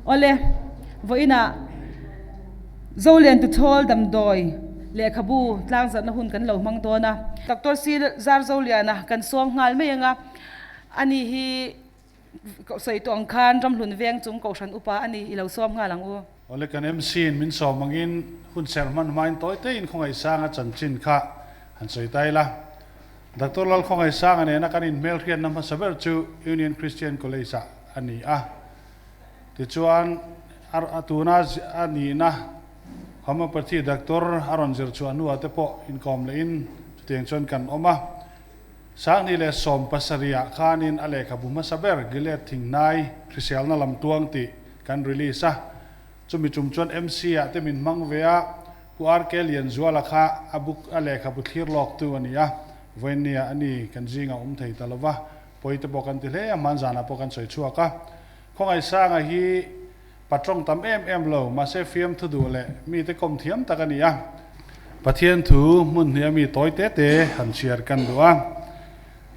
Awle, vawiinah Zolian Tuchhawl damdawi lehkhabu tlangzarhna hun kan lo hmang dawn a. Doctor C Zarzoliana kan sawm nghal mai ang a, ani hi sawi tawh ang khan Ramhlun veng chung Kohhran upa a ni, i lo sawm nghal ang u. Awle, kan MC in min sawm angin hun serh hman hmain tawi tein khawngaihsanga chanchin kha han sawi ta ila. Doctor Lalkhawngaihsanga nena kan inhmelhriatna hmasa ber chu Union Christian College-ah a ni a. Tichuan, a tuna a nihna Homeopathy Doctor a rawn zir chhuah hnuah te pawh inkawm lehin chutiang chuan kan awm a. 2017 ah khanin a lehkhabu hmasa ber Gilead Thinghnai Hriselna Lamtuang tih kan release a. Chumi tum chuan MC-ah te min hmang ve a. Pu RK Lianzuala kha a book a lehkhabu thlir lawk tu a ni a, vawiinnia a ni kan zingah awm thei ta lova, pawi te pawh kan ti hle a, hmanzanah pawh kan sawi chhuak a. Khawngaihsanga hi patrawng tam em em lo, mahse fiamthu duh leh mite kawm thiam tak a ni a. Pathian thu hmun hnih a mi tawi te te han chhiar kan duh a.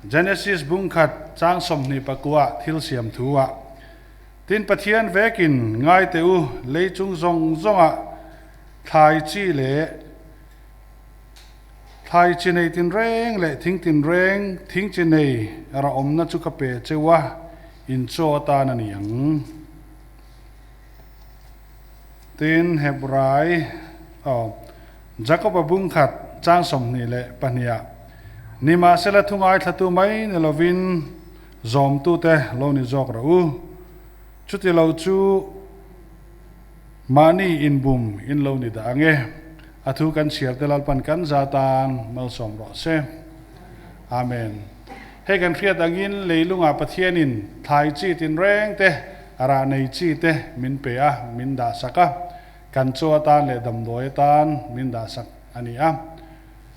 Genesis bungkhat chang 24 thil siam thu ah, Tin Pathian vekin ngai teh u, lei chung zawng zawngah Thlai chi leh thlai chi nei tinreng leh thing tinreng, thing chi nei ra awmna chu ka pe cheu a, in chaw atan a ni ang. Tin, Hebrai, aw, Jakoba bung khat chang 22ah, Nimahsela thu ngaithlatu mai ni lovin zawmtute lo ni zawk rawh u, chuti lo chu, Mahni inbum in lo ni dah ang e. A thu kan chhiar te Lalpan kan za tan malsawm rawh se. Amen. Hei kan hriat angin leilungah Pathianin thlai chi tinreng te, rah nei chi te min pe a, min dah sak a. Kan chaw atan leh damdawi atan min dah sak a ni a.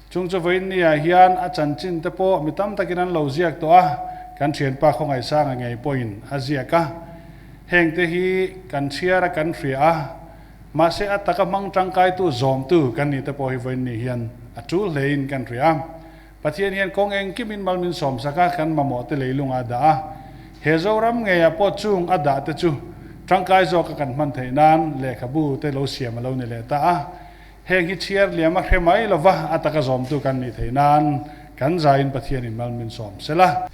Chung chu vawiin niah hian a chanchin te pawh mi tam takin an lo ziak tawh a, kan thianpa Khawngaihsanga ngei pawhin a ziak a. Heng te hi kan chhiar a kan hria a, mahse a taka hmang tangkaitu zawmtu kan nih te pawh hi vawiin ni hian a tul hlein kan hria a. Pathian hian kawng engkimin mal min sawmsak a, kan mamawh te leilung a dah a. He Zoram ngeiah pawh chung a dah te chu tangkai zawka kan hman theih nan lehkhabu te lo siam a lo ni leh ta a. Heng hi chhiar liam a hre mai lova, a taka zawmtu kan nih theih nan kan zaiin Pathianin mal min sawm sela.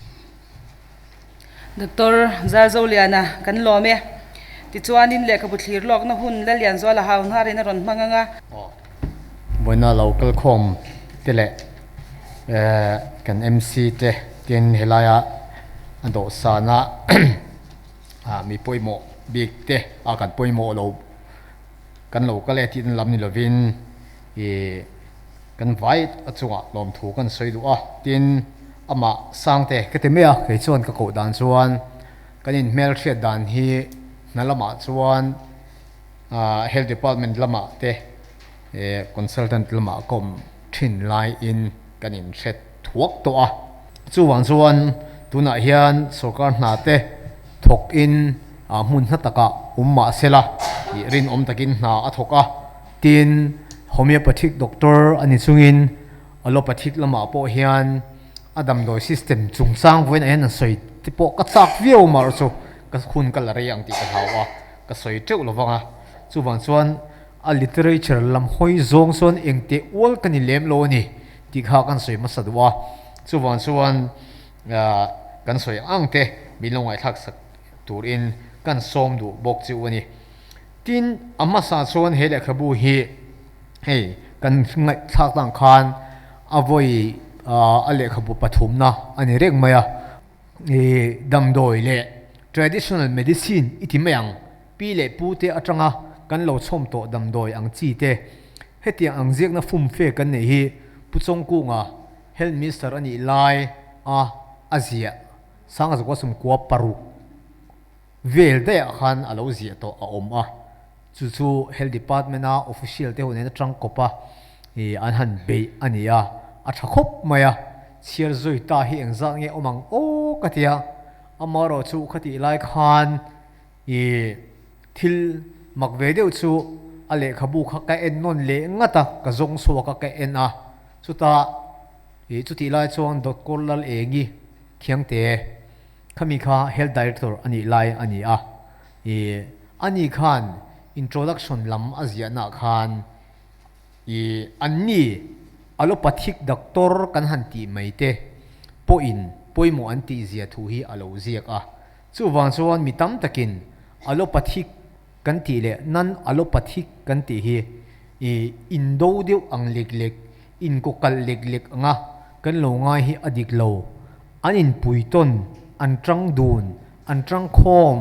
Doctor Zarzoliana kan lawm e. Tichuanin lehkhabu thlir lawkna hun Lalianzuala Hauhnarin a rawn hmang ang a. Vawiina lo kalkhawm te leh kan MC te tin helaia a dawhsana mi pawimawh bik te a kan pawimawh lo Kan lo kal e tih na lam ni lovin ih kan vai a chungah lawmthu kan sawi duh a, tin amah Sangte ka ti mai a, kei chuan ka koh dan chuan kan inhmelhriat dan hi hna lamah chuan ah health department lamah te ih consultant lamah ka awm thin laiin kan inhre thuak tawh a, chuvang chuan tunah hian sorkar hna te thawk in ah hmun hna takah awm mah sela tih rinawm takin hna a thawk a, tin homeopathic doctor a ni chungin allopathic lamah pawh hian a damdawi system chungchang vawiin ah hian an sawi te pawh ka chak viau mar chu ka hun ka la rei ang tih ka hlau a, ka sawi teuh lo vang a, chuvang chuan a literature lam hawi zawng chuan engteh ual ka ni lem lo a ni tih kha kan sawi hmasa duh a, chuvang chuan kan sawi ang te min lo ngaihthlak sak turin kan sawm duh bawk chu a ni. Tin, a hmasa chuan he lehkhabu hi hei kan ngaihthlak tang khan a vawi a lehkhabu pathumna a ni reng mai a. I damdawi leh traditional medicine i ti mai ang, pi leh pu te atanga kan lo chhawm tawh damdawi ang chi te, hetiang ang ziakna fumfe kan neih hi Pu Chawngkunga Health Minister a nih lai a a ziah. Sangzawka sumkua paruk vel daih ah khan a lo ziah tawh a awm a, chu chu Health Department a official te ho nen atang kawp a ih an han beih a ni a, a tha khawp mai a, chhiar zui ta hi engzat nge awm ang aw ka ti a, amaherawh chu khatih lai khan ih thil mak ve deuh chu a lehkhabu kha ka en nawn leh ngat a, ka zawng chhuak a ka en a, chutah ih chutih lai chuan Doctor Lalengi Khiangte, khami kha Health Director a nih lai a ni a, ih Ani khan introduction lam a ziahnaah khan i anni allopathic doctor kan han tih mai te pawhin pawimawh an tih zia thu hi a lo ziak a. Chuvang chuan mi tam takin allopathic kan tih leh non-allopathic kan tih hi i indo deuh ang lek lek, inkawkalh lek lek anga kan lo ngai hi a dik lo. An inpui tawn, an tang dun, an tang khawm,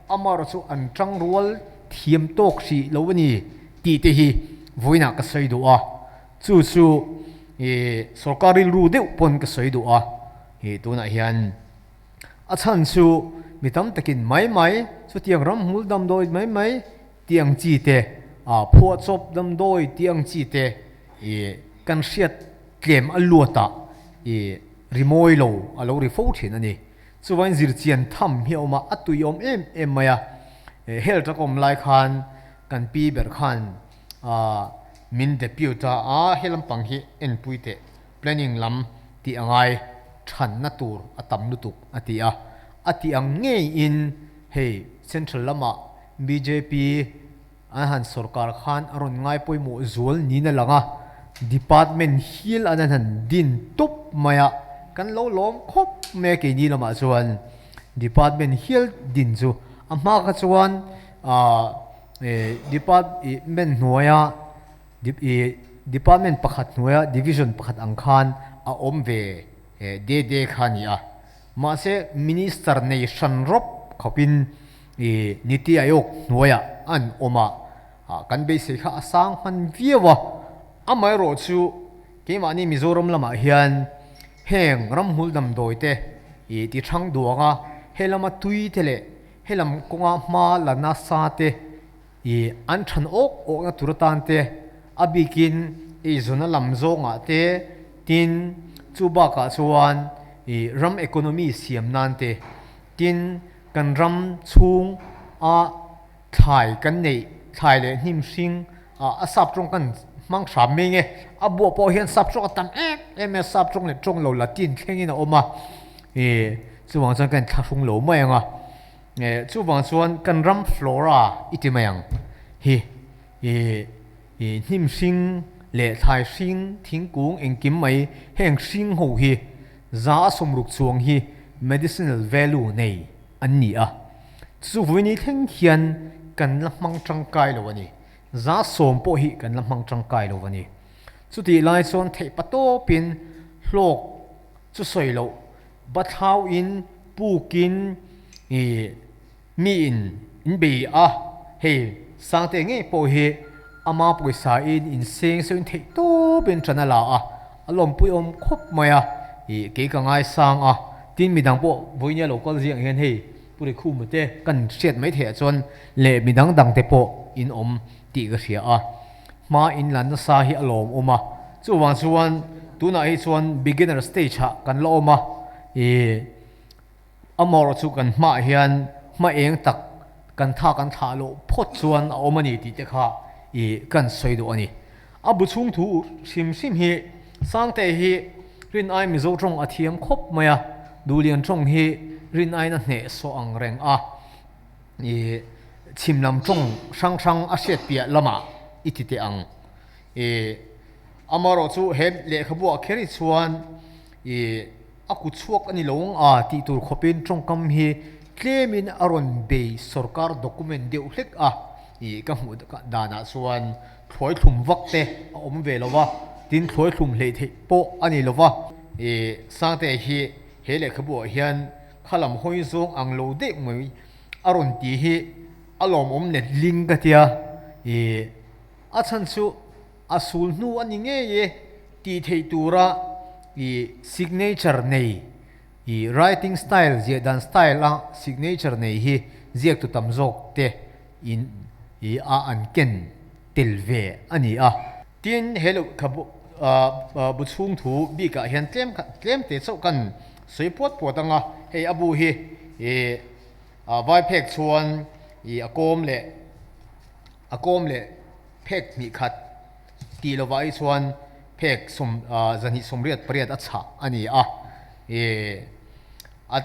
amaherawh chu an tang rual thiam tawk hrih lo a ni tih te hi vawiinah ka sawi duh a. Chu chu i sorkar rilru deuh pawn ka sawi duh a, i tunah hian. A chhan chu mi tam takin mai mai, chutiang ramhmul damdawi mai mai tih ang chi te, ah phuahchawp damdawi tih ang chi te ih kan hriat tlem a luatah ih rimawi lo a lo ri fo thin a ni. Chuvain zirchian tham hi a awm a, a tui awm em em mai a. Health a ka awm lai khan kan pi ber khan ah min depute a, a he lampang hi enpui teh planning lam tih a ngai thanna tur a tam lutuk a ti a, a tih ang ngeiin hei central lamah bjp an han sorkar khan a rawn ngai pawimawh zual niin a lang a, department hial an han din tawp mai a, kan lo lawm khawp mai a keini lamah chuan department hial din chu a hma kha chuan ah department hnuaia I department pakhat hnuaia division pakhat ang khan a awm ve de de kha a ni a. Mahse minister nei hran rawp khawpin i Niti Aayog hnuaiah an awm a, kan beisei kha a sang hman viau a. Amaherawh chu keimahni Mizoram lamah hian heng ramhmul damdawi te i ti thang duang a, he lama tui te leh he lam kawnga hma la nasa te I an than awk awkna tur atan te, a bikin eizawnna lam zawngah te, tin, chu bakah chuan i ram economy siam nan te, tin, kan ram chhung a thlai kan neih thlai leh hnim hring ah a sap tawng kan hmang hram mai nge, a buah pawh hian sap tawng a tam em em mai a, sap tawng leh tawng lo Latin thlengin a awm a, i chuvang chuan ka inthlahrung lo mai ang a. Chuvang chuan kan ram flora i ti mai ang hi i i hnim hring leh thlai hring thingkung engkim mai heng hring ho hi za a sawmruk chuang hi medicinal value nei an ni a. Chu vawiini thleng hian kan la hmang tangkai lo a ni. 10% pawh hi kan la hmang tangkai lo a ni. Chutih lai chuan theih patawpin hlawk chu sawi loh Bathlau in puk in i mi in in bei a, hei Sangte ngei pawh hi ama pawisa in in seng seuh in theih tawp in tan a la a, a lawmpui awm khawp mai a, i kei ka ngaisang a, tin midang pawh vawinia lo kal ziang hian hei Pu Rikhuma te kan hriat mai theih ah chuan leh midang dang te pawh in awm tih ka hria a. Hma in la nasa hi a lawm awm a, chuvang chuan tunah hi chuan beginner stage ah kan la awm a, ih amaherawh chu kan hmaah hian hma eng tak kan tha kan thlah loh phawt chuan a awm a ni tih te kha ih kan sawi duh a ni. A bu chhung thu hrim hrim hi Sangte hi rin ai Mizo tawng a thiam khawp mai a, Duhlian tawng hi rin aiin a hnehsawh ang reng a. I chhim lam tawng hrang hrang a hriat piah lamah i ti teh ang. I amaherawh chu he lehkhabu ah kher hi chuan i a kut chhuak a ni lo ang a tih tur khawpin tawngkam hi tlemin a rawn bei sorkar document deuh hlek a. I ka hmuh danah chuan thluai thlum vak te a awm ve lo va, tin thluai thlum hleih theih pawh a ni lo va. I Sangte hi he lehkhabu ah hian Kha lam hawi zawng ang lo deuh mai a rawn ti hi a lawmawm let ling ka tia i a chhan chu a sul hnu a ni ngei e tih theih tura i signature nei i writing style ziah dan style a signature nei hi ziak tu tam zawk te in i a an ken tel ve a ni a. Tin, he lehkhabu bu chhung thu bikah hian tlem tlem te chauh kan sawi puat puat ang a, hei a bu hi ih vai phek chuan ih a kawm leh a kawm leh phek hnih khat tih lovah hi chuan phek sawm 288 a chhah a ni a, ih a.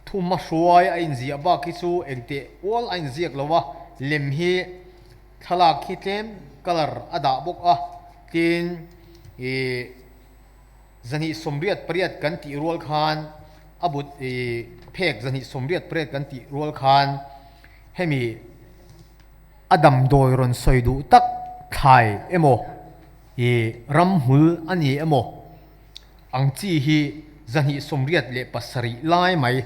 Thuhmahruai a inziah bak hi chu engteh ual a inziak lo a, lem hi thlalak hi tlem colour a dah bawk a, tin ih 288 kan tih rual khan a but ih phek 288 kan tih rual khan hemi a damdawi rawn sawi duh tak thlai emaw ih ramhmul a ni emaw. Ang chi hi 287 lai mai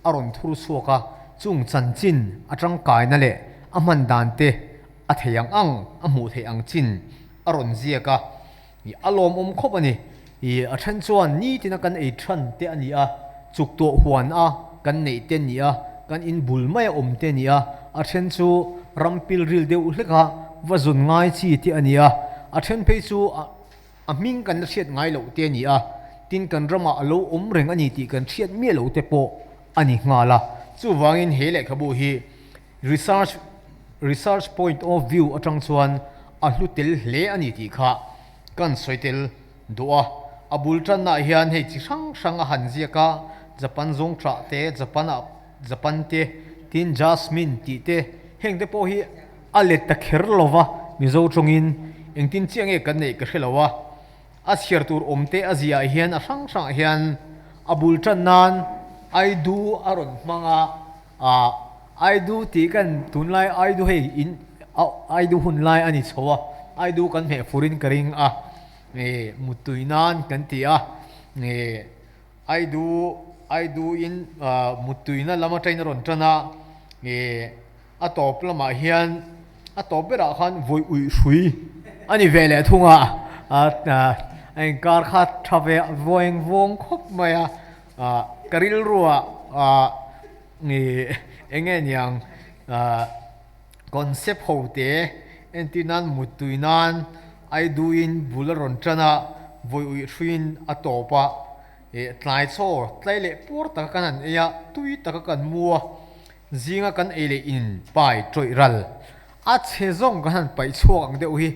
a rawn thur chhuak a, chung chanchin a tangkaina leh a hman dan te a thei ang ang a hmuh theih ang chin a rawn ziak a, ih a lawmawm khawp a ni. Ih a then chuan nitina kan ei than te a ni a, chuk tawh huan a kan neih te a ni a, kan in bul mai a awm te a ni a, a then chu ram pilril deuh hlek a va zun ngai chi te a ni a, a then phei chu a. A hming kan la hriat ngai loh te a ni a, tin kan ramah a lo awm reng a ni tih kan hriat miah loh te pawh a ni nghal a. Chuvangin he lehkhabu hi research research point of view atang chuan a hlu tel hle a ni tih kha kan sawi tel duh a. A bul tannaah hian hei chi hrang hrang a han ziak a, Japan zawngṭah te, Japan ah Japan te, tin Jasmine tih te, heng te pawh hi a let ta kher lo va, Mizo tawngin engtin chiah nge kan neih ka hre lo a, a chhiar tur awm te a ziah hian a hrang hrangah hian a bul tan nan Aidu a rawn hmang a, ah Aidu tih kan tunlai Aidu hei in Aidu hun lai a ni chho a, Aidu kan hmeh furin ka ring a, muttui nan kan ti a, Aidu Aidu in muttuina lam atangin a rawn tan a, ih a tawp lamah hian a tawp berah khan vawi uih hrui a ni ve leh thung a, a inkar kha tha ve vaweng vawng khawp mai a, ka rilruah ih eng nge niang concept ho te entir nan muttui nan Aiduin bul a rawn tan a, vawi uih hruiin a tawp a, eh tlai chaw tlai leh puar taka kan han ei a, tui taka kan mu a, zinga kan ei leh in pai tawih ral a chhe zawng kan han paih chhuak ang deuh hi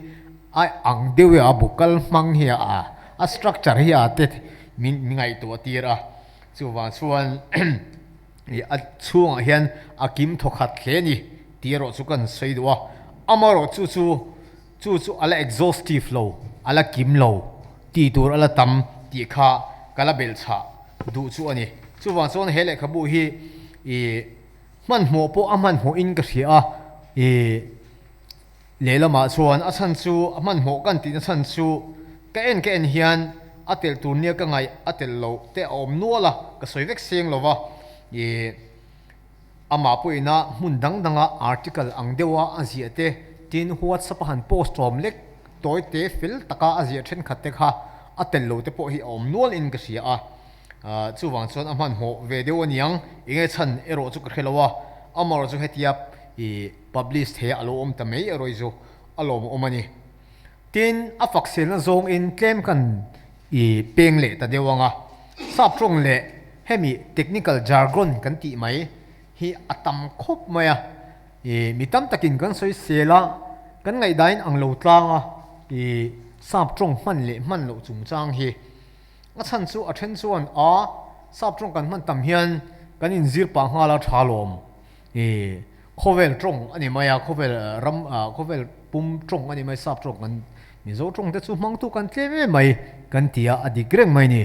a ang deuh e a bu kal hmang hi a a structure hi a te min ngaihtuah tir a, chuvang chuan ih a chhungah hian a kim thawkhat hle a ni tih erawh chu kan sawi duh a, amaherawh chu chu. Chu chu a la exhaustive lo, a la kim lo, tih tur a la tam tih kha ka la belh chhah duh chu a ni. Chuvang chuan he lehkhabu hi ih hmanhmawh pawh a hmanhmawhin ka hria a, ih lehlamah chuan a chhan chu a hmanhmawh kan tihna chhan chu ka en ka en hian a telh tur nia ka ngaih a telh loh te a awm nual a, ka sawi vek seng lo va, ih. Amah pawhina hmun dang danga article ang deuha a ziah te, tin WhatsApp a han post ṭawm lek tawi te fel taka a ziah ṭhenkhat te kha a tel lo te pawh hi a awm nual in ka hria a. Chuvang chuan a hmanhmawh ve deuh a niang, enge chhan erawh chu ka hre lo a, amaherawh chu hetia i publish thei a a lo awm ta mai erawh hi chu a lawmawm a ni. Tin, a fakselna zawngin tlem kan i peng leh ta deuh ang a, sap tawng leh hemi technical jargon kan tih mai hi a tam khawp mai a, i mi tam takin kan sawi sel a, kan ngaihdain ang lo tlang a, i sap tawng hman leh hman loh chungchang hi. A chhan chu a then chuan a sap tawng kan hman tam hian kan inzir pah nghal a tha lawm. I khawvel tawng a ni mai a, khawvel ram khawvel pum tawng a ni mai, sap tawng kan Mizo tawng te chu hmangtu kan tlem em mai kan ti a, a dik reng mai ni.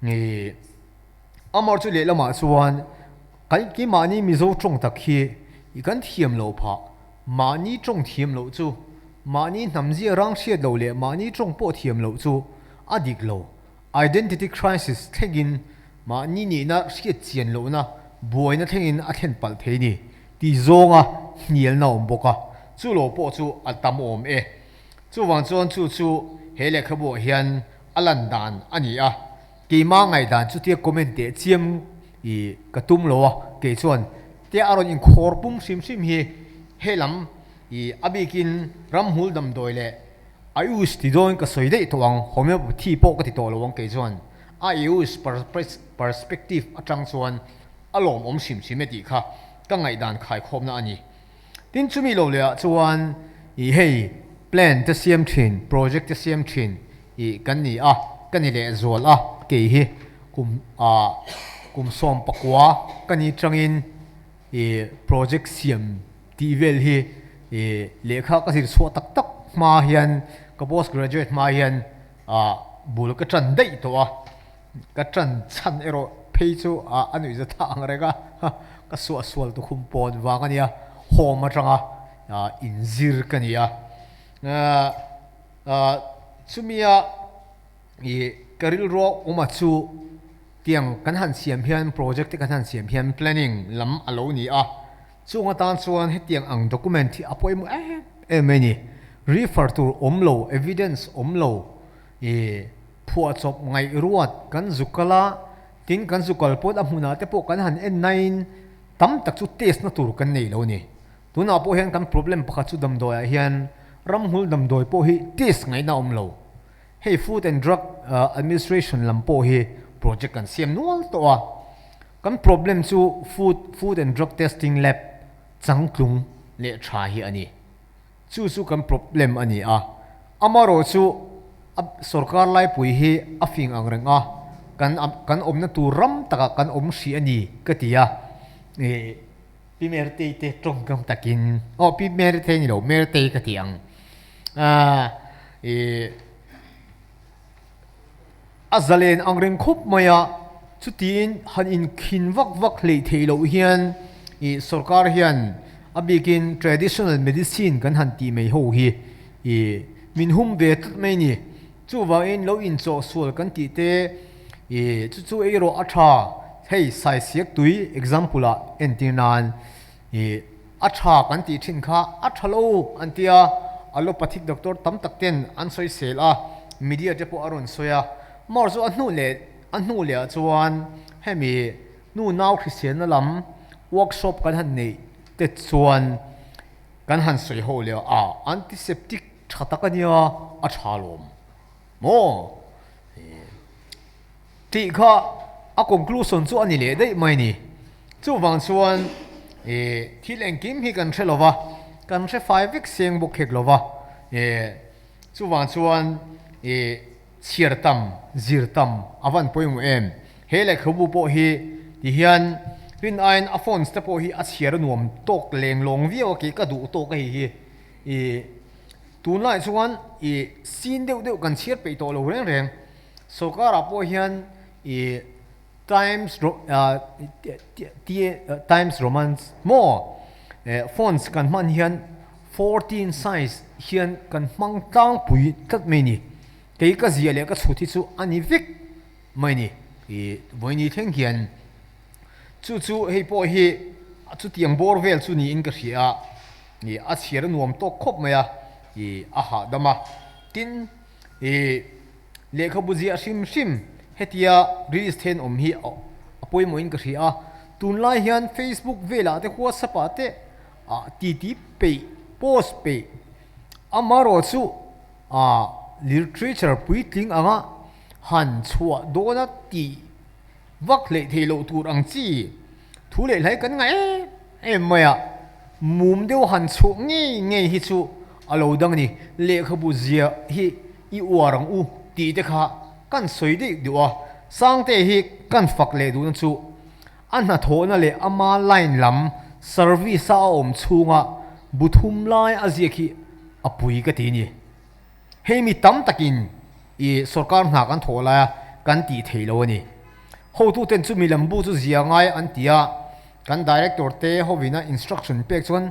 I amar chu lehlamah chuan kan keimahni Mizo tawng tak hi i kan thiam loh phah, mahni tawng thiam loh chu mahni hnamzia rang hriat loh leh mahni tawng pawh thiam loh chu a dik lo. Identity crisis thlengin mahni nihna hriat chian lohna buaina thlengin a thlen palh thei ni tih zawnga hnialna a awm bawk a, chu lo pawh chu a tam awm e. Chuvang chuan chu chu he lehkhabuah hian a lan dan a ni a, keima ngaihdan chutia comment teh chiam i ka tum lo a, kei chuan tia a rawn inkhawr pum hrim hrim hi helam i a bikin ramhmul damdawi leh Ayush ti dawn ka sawi daih tawh ang, homeopathy pawh ka ti tawh lo ang kei chuan Ayush perspective atang chuan a lawmawm hrim hrim e tih kha ka ngaihdan khaikhawmna a ni. Tin chumi lo leh ah chuan ih hei plan te siam thin, project te siam thin ih kan ni a, ka ni leh zual a kei hi kum ah. Kum 19 ka ni tangin i project siam tih vel hi i lehkha ka zir chhuah tak tak hma hian ka post graduate hma hian ah bul ka tan daih tawh a, ka tan chhan erawh phei chu ah a nuih za thah ang reng a, ka suahsual tukhum pawn vang a nia, home atanga ah inzir ka ni a, ah chumia i ka rilru awma chu tiang kan han siam hian project te kan han siam hian planning lam a lo ni a, chung atan chuan hetiang ang document hi a pawimawh em em mai a ni. Refer tur awm lo, evidence awm lo, i phuahchawp ngaihruat kan zu kal a, tin kan zu kal pawh a hmunah te pawh kan han en nain tam tak chu test na tur kan nei lo a ni. Tunah pawh hian kan problem pakhat chu damdawiah hian ramhmul damdawi pawh hi test ngaihna awm lo. Hei Food and Drug Administration lam pawh hi project kan siam nual tawh a, kan problem chu Food Food and Drug Testing Lab changtlung leh tha hi a ni. Chu chu kan problem a ni a, amarawh chu a sorkar laipui hi a fing ang reng a, kan kan awmna tur ram takah kan awm hrih a ni ka ti a, ih Pi Mertei te tawngkam takin, aw Pi Mertei ni lo Mertei ka ti ang. Ih a zalen ang reng khawp mai a, chutiin han inkhin vak vak hleih theih loh hian ih sorkar hian a bikin traditional medicine kan han tih mai ho hi ih min hum ve tlat mai a ni. Chuvangin lo inchawhsual kan tih te ih chu chu ei rawh a tha, hei saisiak tui example ah entir nan ih A tha kan tih thin kha a tha lo an ti a, allopathic doctor tam tak ten an sawisel a, media te pawh a rawn sawi a, mar chu a hnu leh a hnu leh ah chuan hemi nu nau hriselna lam workshop kan han neih te chuan kan han sawi ho leh a, antiseptic tha tak a nia a tha lawm maw Tih kha a conclusion chu a ni leh daih mai ni. Chuvang chuan ih thil engkim hi kan hre lo va, kan hre fai vek seng bawk khek lo va. Ih chuvang chuan ih chhiar tam, zir tam a van pawimawh em. He lehkhabu pawh hi ti hian rin aiin a fonts te pawh hi a chhiar a nuam tawk leng lawng viau a kei ka duh tawk a hei hi. Ih tunlai chuan ih sin deuh deuh kan chhiar peih tawh lo reng reng. Sorkarah pawh hian i Times Times Romans maw fonts kan hman hian 14 size hian kan hmang tlangpui tlat mai ni. Kei ka zia leh ka chhut hi chu a ni vek mai ni. I vawiini thleng hian chu chu hei pawh hi chutiang bawr vel chu niin ka hria a, i a chhiar a nuam tawk khawp mai a, i a hahdam a. Tin, I lehkhabu ziah hrim hrim hetia release then awm hi a pawimawhin ka hria a, tunlai hian Facebook velah te WhatsApp ah te ah titi peih post peih amarawh chu ah literature puitling anga han chhuah dawna tih vak hleih theih loh tur ang chi thu leh hlai kan ngah em em mai a, mum deuh han chhuah ngei ngei hi chu a lo dang a ni, lehkhabu zia hi i uar ang u tih te kha kan sawi daih duh a, Sangte hi kan fak leh duhna chu a hnathawhna leh ama line lam service a a awm chhunga bu thum lai a ziak hi a pui ka ti a ni. Hei mi tam takin i sorkar hna kan thawh laia kan tih theih lo a ni. Hotuten chu milam bu chu zia ngai an ti a, kan director te hovina instruction pek chuan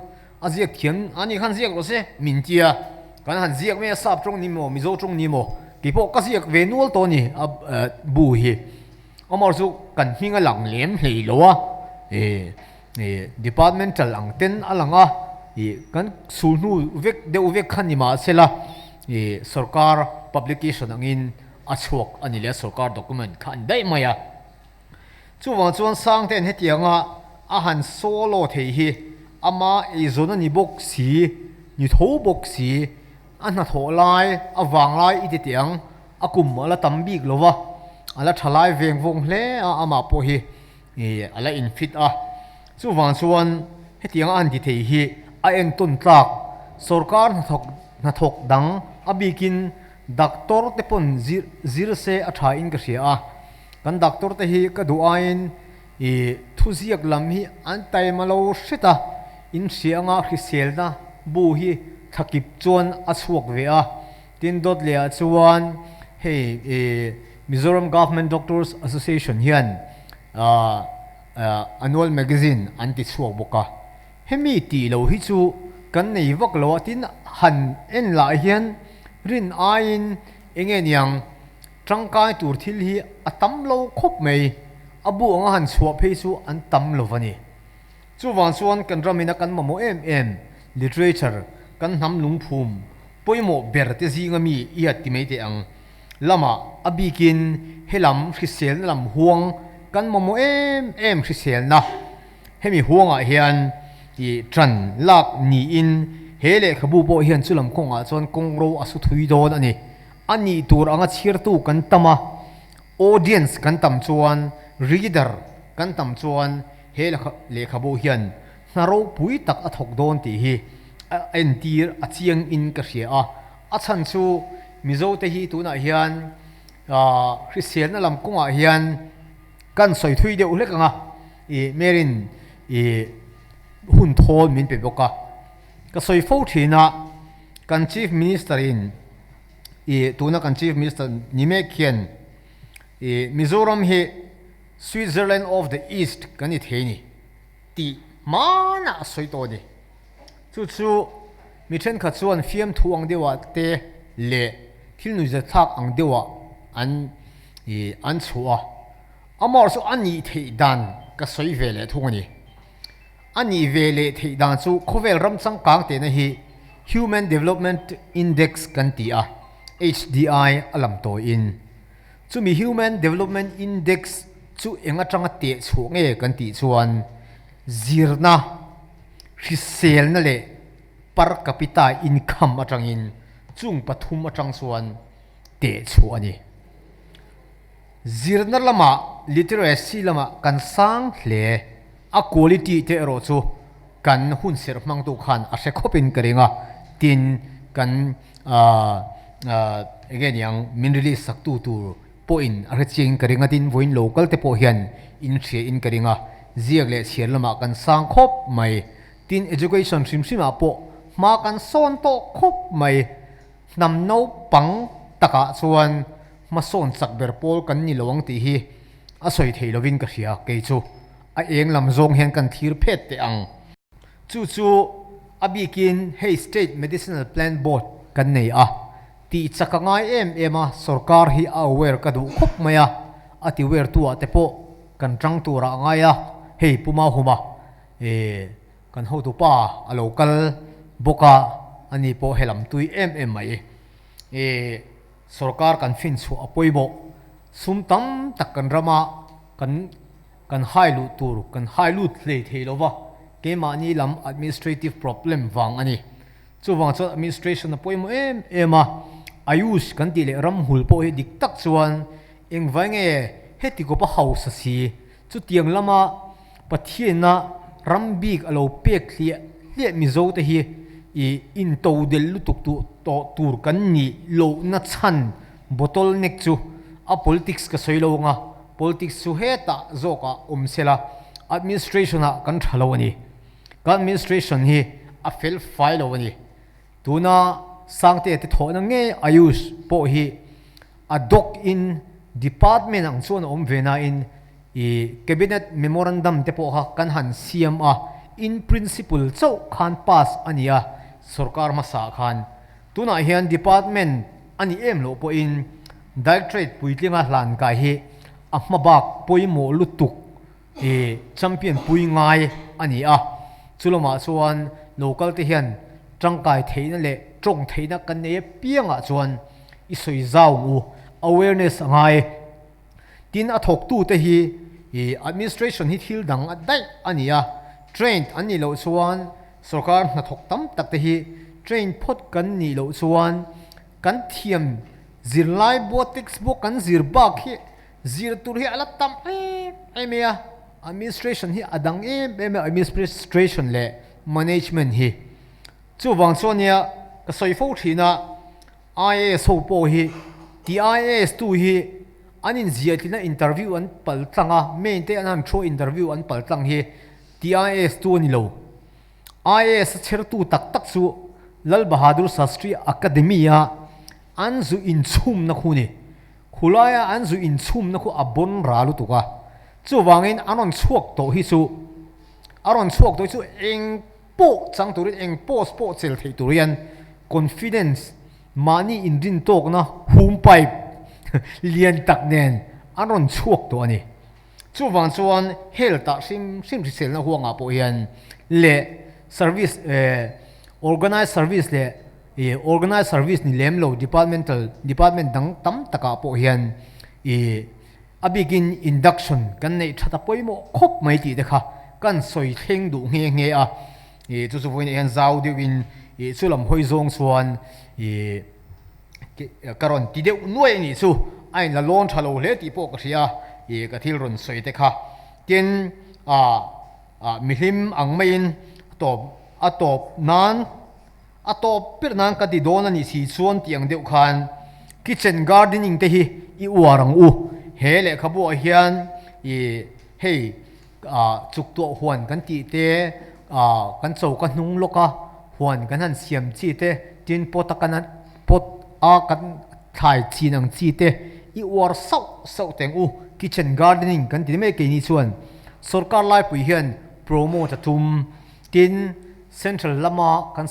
a ziak thiam a ni khan ziak rawh se min ti a, kan han ziak mai a sap tawng ni maw Mizo tawng ni maw tih pawh ka ziak ve nual tawh a ni a bu hi. Amaherawhchu chu kan hming a lang lem hlei lo a, Departmental ang ten a lang a, ih kan sul hnu vek deuh vek kha ni mahsela ih sorkar publication angin a chhuak a ni leh a sorkar document kha a ni daih mai a. Chuvang chuan Sangte'n hetianga a han solo thei hi ama eizawn a ni bawk si, ni tho bawk si, a hnathawh lai a vang lai i ti teh ang, a kum a la tam bik lo va, a la tha lai veng vawng hle a amah pawh hi. Ih a la infit a, chuvang chuan hetiang a han ti thei hi a entawn tlak. Sorkar hnathawk hnathawk dang a bikin doctor te pawn zir zir se a tha in ka hria a, kan doctor te hi ka duh aiin. I thuziak lam hi an taima lo hret a, in hria anga hriselna bu hi thakip chuan a chhuak ve a. Tin dawt leh ah chuan hei i Mizoram Government Doctors Association hian annual magazine an ti chhuak bawk a. Hemi tih lo hi chu kan nei vak lo a, tin han en lah hian rin aiin enge niang tangkai tur thil hi a tam lo khawp mai, a bu anga han chhuah phei chu an tam lo va ni. Chuvang chuan kan ramina kan mamawh em em literature, kan hnam lungphum pawimawh ber te zinga mi i a ti mai teh ang. Lamah a bikin helam hriselna lam huang kan mamawh em em hriselna hemi huangah hian i tan lak niin he lehkhabu pawh hian chu lam kawngah chuan kawngro a su thui dawn a ni. A nih tur anga chhiartu kan tam a, audience kan tam chuan reader kan tam chuan he lehkhabu hian hna ropui tak a thawk dawn tih hi a entir a chiang in ka hria a. A chhan chu Mizo te hi tunah hian hriselna lam kawngah hian kan sawi thui deuh hlek ang a, ih Mary'n ih hun thawl min pe bawk a. Ka sawi fo thin a, kan Chief Minister in ih tuna kan Chief Minister ni mek hian ih Mizoram hi Switzerland of the East kan ni thei ni tih hmanah a sawi tawh a ni. Chu chu mi thenkhat chuan fiamthu ang deuhah te leh thil nuihzatthlak ang deuhah an ih an chhuah a. Amah chu a nih theih dan ka sawi ve leh thung a ni. A nih ve leh theih dan chu khawvel ram changkang tehna hi Human Development Index kan ti a, HDI a lam tawiin. Chumi Human Development Index chu eng atanga teh chhuah nge kan tih chuan zirna, hriselna leh per capita income atangin chung pathum atang chuan teh chhuah a ni. Zirna lamah literacy lamah kan sang hle, a quality te erawh chu kan hunserh hmangtu khan a hre khawpin ka ring a, tin kan enge niang min release sak tu tur pawhin a hre chiangin ka ring a, tin vawiin local te pawh hian in hria in ka ring a, ziak leh chhiar lamah kan sang khawp mai, tin education hrim hrim ah pawh hma kan sawn tawh khawp mai, hnam naupang takah chuan hmasawn chak ber pawl kan ni lo ang tih hi a sawi thei lovin ka hria, kei chu a eng lam zawng hian kan thlir phet teh ang. Chu chu a bikin hei State Medicinal Plant Board kan nei a, tih chak a ngai em em a, sorkar hi a aware ka duh khawp mai a, a ti aware tu ah te pawh kan tang tur ah a ngai a, hei Pu Mahuma eh kan hotu pa a lo kal bawk a, ani pawh helam tui em em mai eh sorkar kan finchhuah a pawimawh, sum tam tak kan rama kan. Kan hai luh tur kan hai lut hlei thei lo va, keimahni lam administrative problem vang a ni. Chuvang chuan administration a pawimawh em em a, Ayush kan tih leh ramhul pawh hi dik tak chuan engvai nge heti kawpa hausa si, chutiang lama Pathianna ram bik a lo pek hliah hliah Mizo te hi i into del lutuk tawh tur kan nih lohna chhan bottle neck chu a politics ka sawi lo anga, Politics chu hetah zawkah awm sela, administration ah kan tha lo a ni. Kan administration hi a fel fai lo a ni. Tuna Sangte te thawhna nge Ayush pawh hi a doc in department ang chuan a awm ve nain i cabinet memorandum te pawh kha kan han siam a, in principle chauh khan pass a ni a sorkar hmasa khan. Tunah hian department a nih em loh pawhin Directorate puitlinga hlan kai hi a hma bak pawimawh lutuk i champion pui ngai a ni a, chu lamah chuan local te hian tangkai theihna leh tawng theihna kan nei apiangah chuan i sawi zau ang u, awareness a ngai. Tin a thawktu te hi i administration hi thil dang a daih a ni a, trained an nih loh chuan sorkar hnathawk tam tak te hi trained phawt kan nih loh chuan Kan thiam zirlai bua textbook kan zir bak hi zir tur hi a la tam em em mai a, administration hi a dang em em a, administration leh management hi. Chuvang chuan nia ka sawi fo thin a, IAS ho pawh hi ti IAS tu hi an inziahtlina interview an pal tlang a, main te an han thu interview an pal tlang hi TIS tu a ni lo. IAS a chhertu tak tak chu Lal Bahadur Shastri Academy a an zu inchhumna khu a ni. Khulaia an zu inchhumna khu a bawn ra lutuk a, chuvangin an rawn chhuak tawh hi chu a rawn chhuak tawh hi chu eng pawh chang turin eng post pawh chel theih tur hian confidence mahni inrin tawkna hum pipe lian tak nen an rawn chhuak tawh a ni. Chuvang chuan health ah hrim hrim hriselna huangah pawh hian leh service organized service leh ih organized service ni lem lo departmental department dang tam takah pawh hian ih a bikin induction kan neih that a pawimawh khawp mai tih te kha kan sawi thleng duh nghe nghe a ih chu chu vawiinah hian zau deuhin ih chu lam hawi zawng chuan ih ka rawn ti deuh nuai a nih chu a inla lawn tha lo hle tih pawh ka hria ih ka thil rawn sawi te kha tin ah ah mihlim ang maiin tawp a tawp nan A tawp ber nan ka ti dawn a nih si chuan tih ang deuh khan kitchen gardening te hi i uar ang u. He lehkhabu ah hian i hei ah chuk tuah huan kan tih te ah kan choka hnung lawk a huan kan han siam chi te tin pot a kan pot a kan thlai chin ang chi te i uar sauh sauh teng u. Kitchen gardening kan ti mai keini chuan sorkar laipui hian promote a tum. Tin, Central lama kan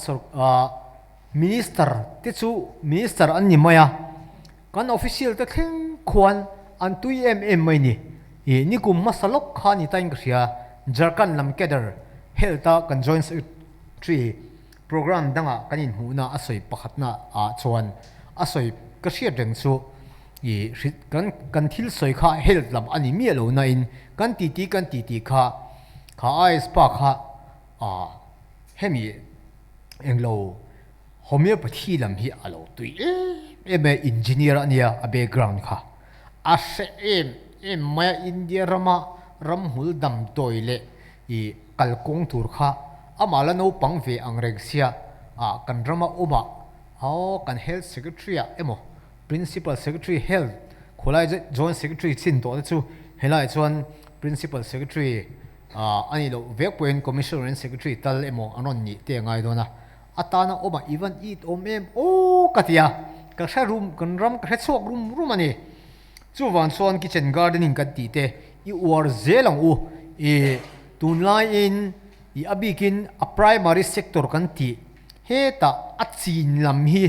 Minister te chu Minister an ni mai a, kan official te thleng khuan an tui em em mai ni. Ih nikum hmasa lawk kha ni tain ka hria, Jharkhand lam cadre Health a kan Joint Secretary programme dangah kan inhmuhna a sawi pakhatna ah chuan a sawi ka hriat reng chu ih kan kan thil sawi kha Health lam a ni miah lo na in kan titi kan titi kha Kha IS pa kha ah hemi englo homeopathy lam hi a lo tui em em e, engineer a nia a background kha a hre em em mai a, India rama ramhmul damdawi leh ih kalkawng tur kha amah la naupang ve ang reng sia ah kan rama awmah aw kan health secretary ah emaw principal secretary health khawlai joint secretary chin tawh te chu helaiah chuan Principal Secretary a nih loh vek pawhin Commissioner and Secretary tal emaw an rawn nih te a ngai dawn a, a tana awmah i van it awm em aw ka ti a, ka hre rum kan ram ka hre chhuak rum rum a ni. Chuvang chuan kitchen gardening kan tih te i uar zel ang u, i tunlaiin i a bikin a primary sector kan tih hetah a chin lam hi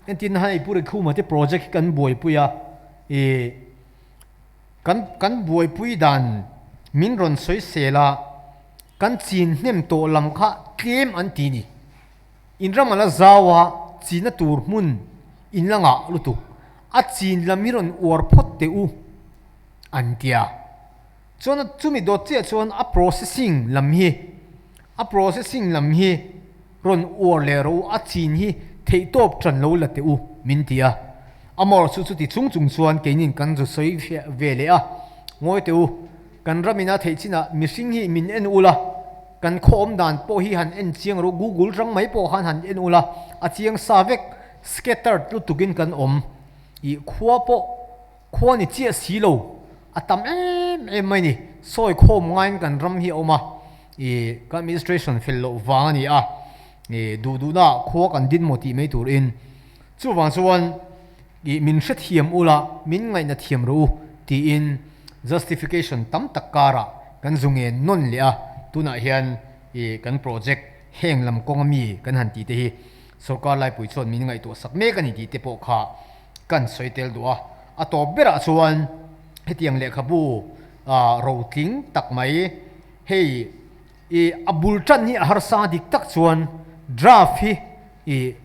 entirna hei Pu Rikhuma te project hi kan buaipui a, i Kan kan buaipui dan min rawn sawi sel a, kan chin hnem tawh lam kha tlem an ti ni. In ram a la zau a, china tur hmun in la ngah lutuk. A chin lam hi rawn uar phawt teh u an ti a. Chuan a chumi dawt chiah chuan a processing lam hi a processing lam hi rawn uar leh rawh u, a chin hi theihtawp tan lo la teh u min ti a. Amor chu chuti chung chung chuan keinin kan zu sawi ve leh a, Ngawi teh u, kan ram ina theih chinah mihring hi min en ula, kan khawm dan pawh hi han en chiang rawh u, Google rang mai pawh khan han en ula, a chiang sa vek, scattered lutukin kan awm, ih khua pawh Khua ni chiah si lo, a tam em em mai ni. Sawi khawm ngaiin kan ram hi a awm a, ih kan administration fel loh vang a ni a, ih duh duhna ah khua kan din maw tih mai turin. Chuvang chuan ih min hrethiam ula, min ngaihna thiam rawh u tiin justification tam tak karah kan zu ngen nawn leh a, tunah hian ih kan project heng lam kawnga mi kan han tih te hi sorkar laipui chuan min ngaihtuah sak mek a ni tih te pawh kha Kan sawi tel duh a, a tawp berah chuan hetiang lehkhabu rotling tak mai hei i a bul tan hi a harsa dik tak chuan draft hi i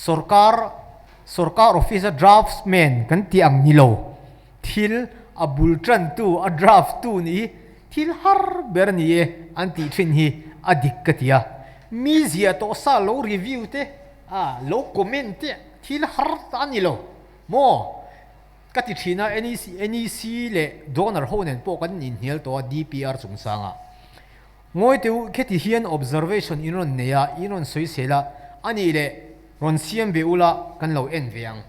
sorkar sorkar office a draftsman kan tih ang ni lo thil a bul tan tu a draft tu nih hi thil har ber a ni e an tih thin hi a dik ka ti a, mi ziah tawh sa lo review te a lo comment te. Thil har ta a ni lo maw? Ka ti thin a, NEC NEC leh donor ho nen pawh kan inhnial tawh a DPR chungchangah. Ngawi teh u, kheti hian observation in rawn nei a, in rawn sawi sel a, a nih leh rawn siam ve ula kan lo en ve ang.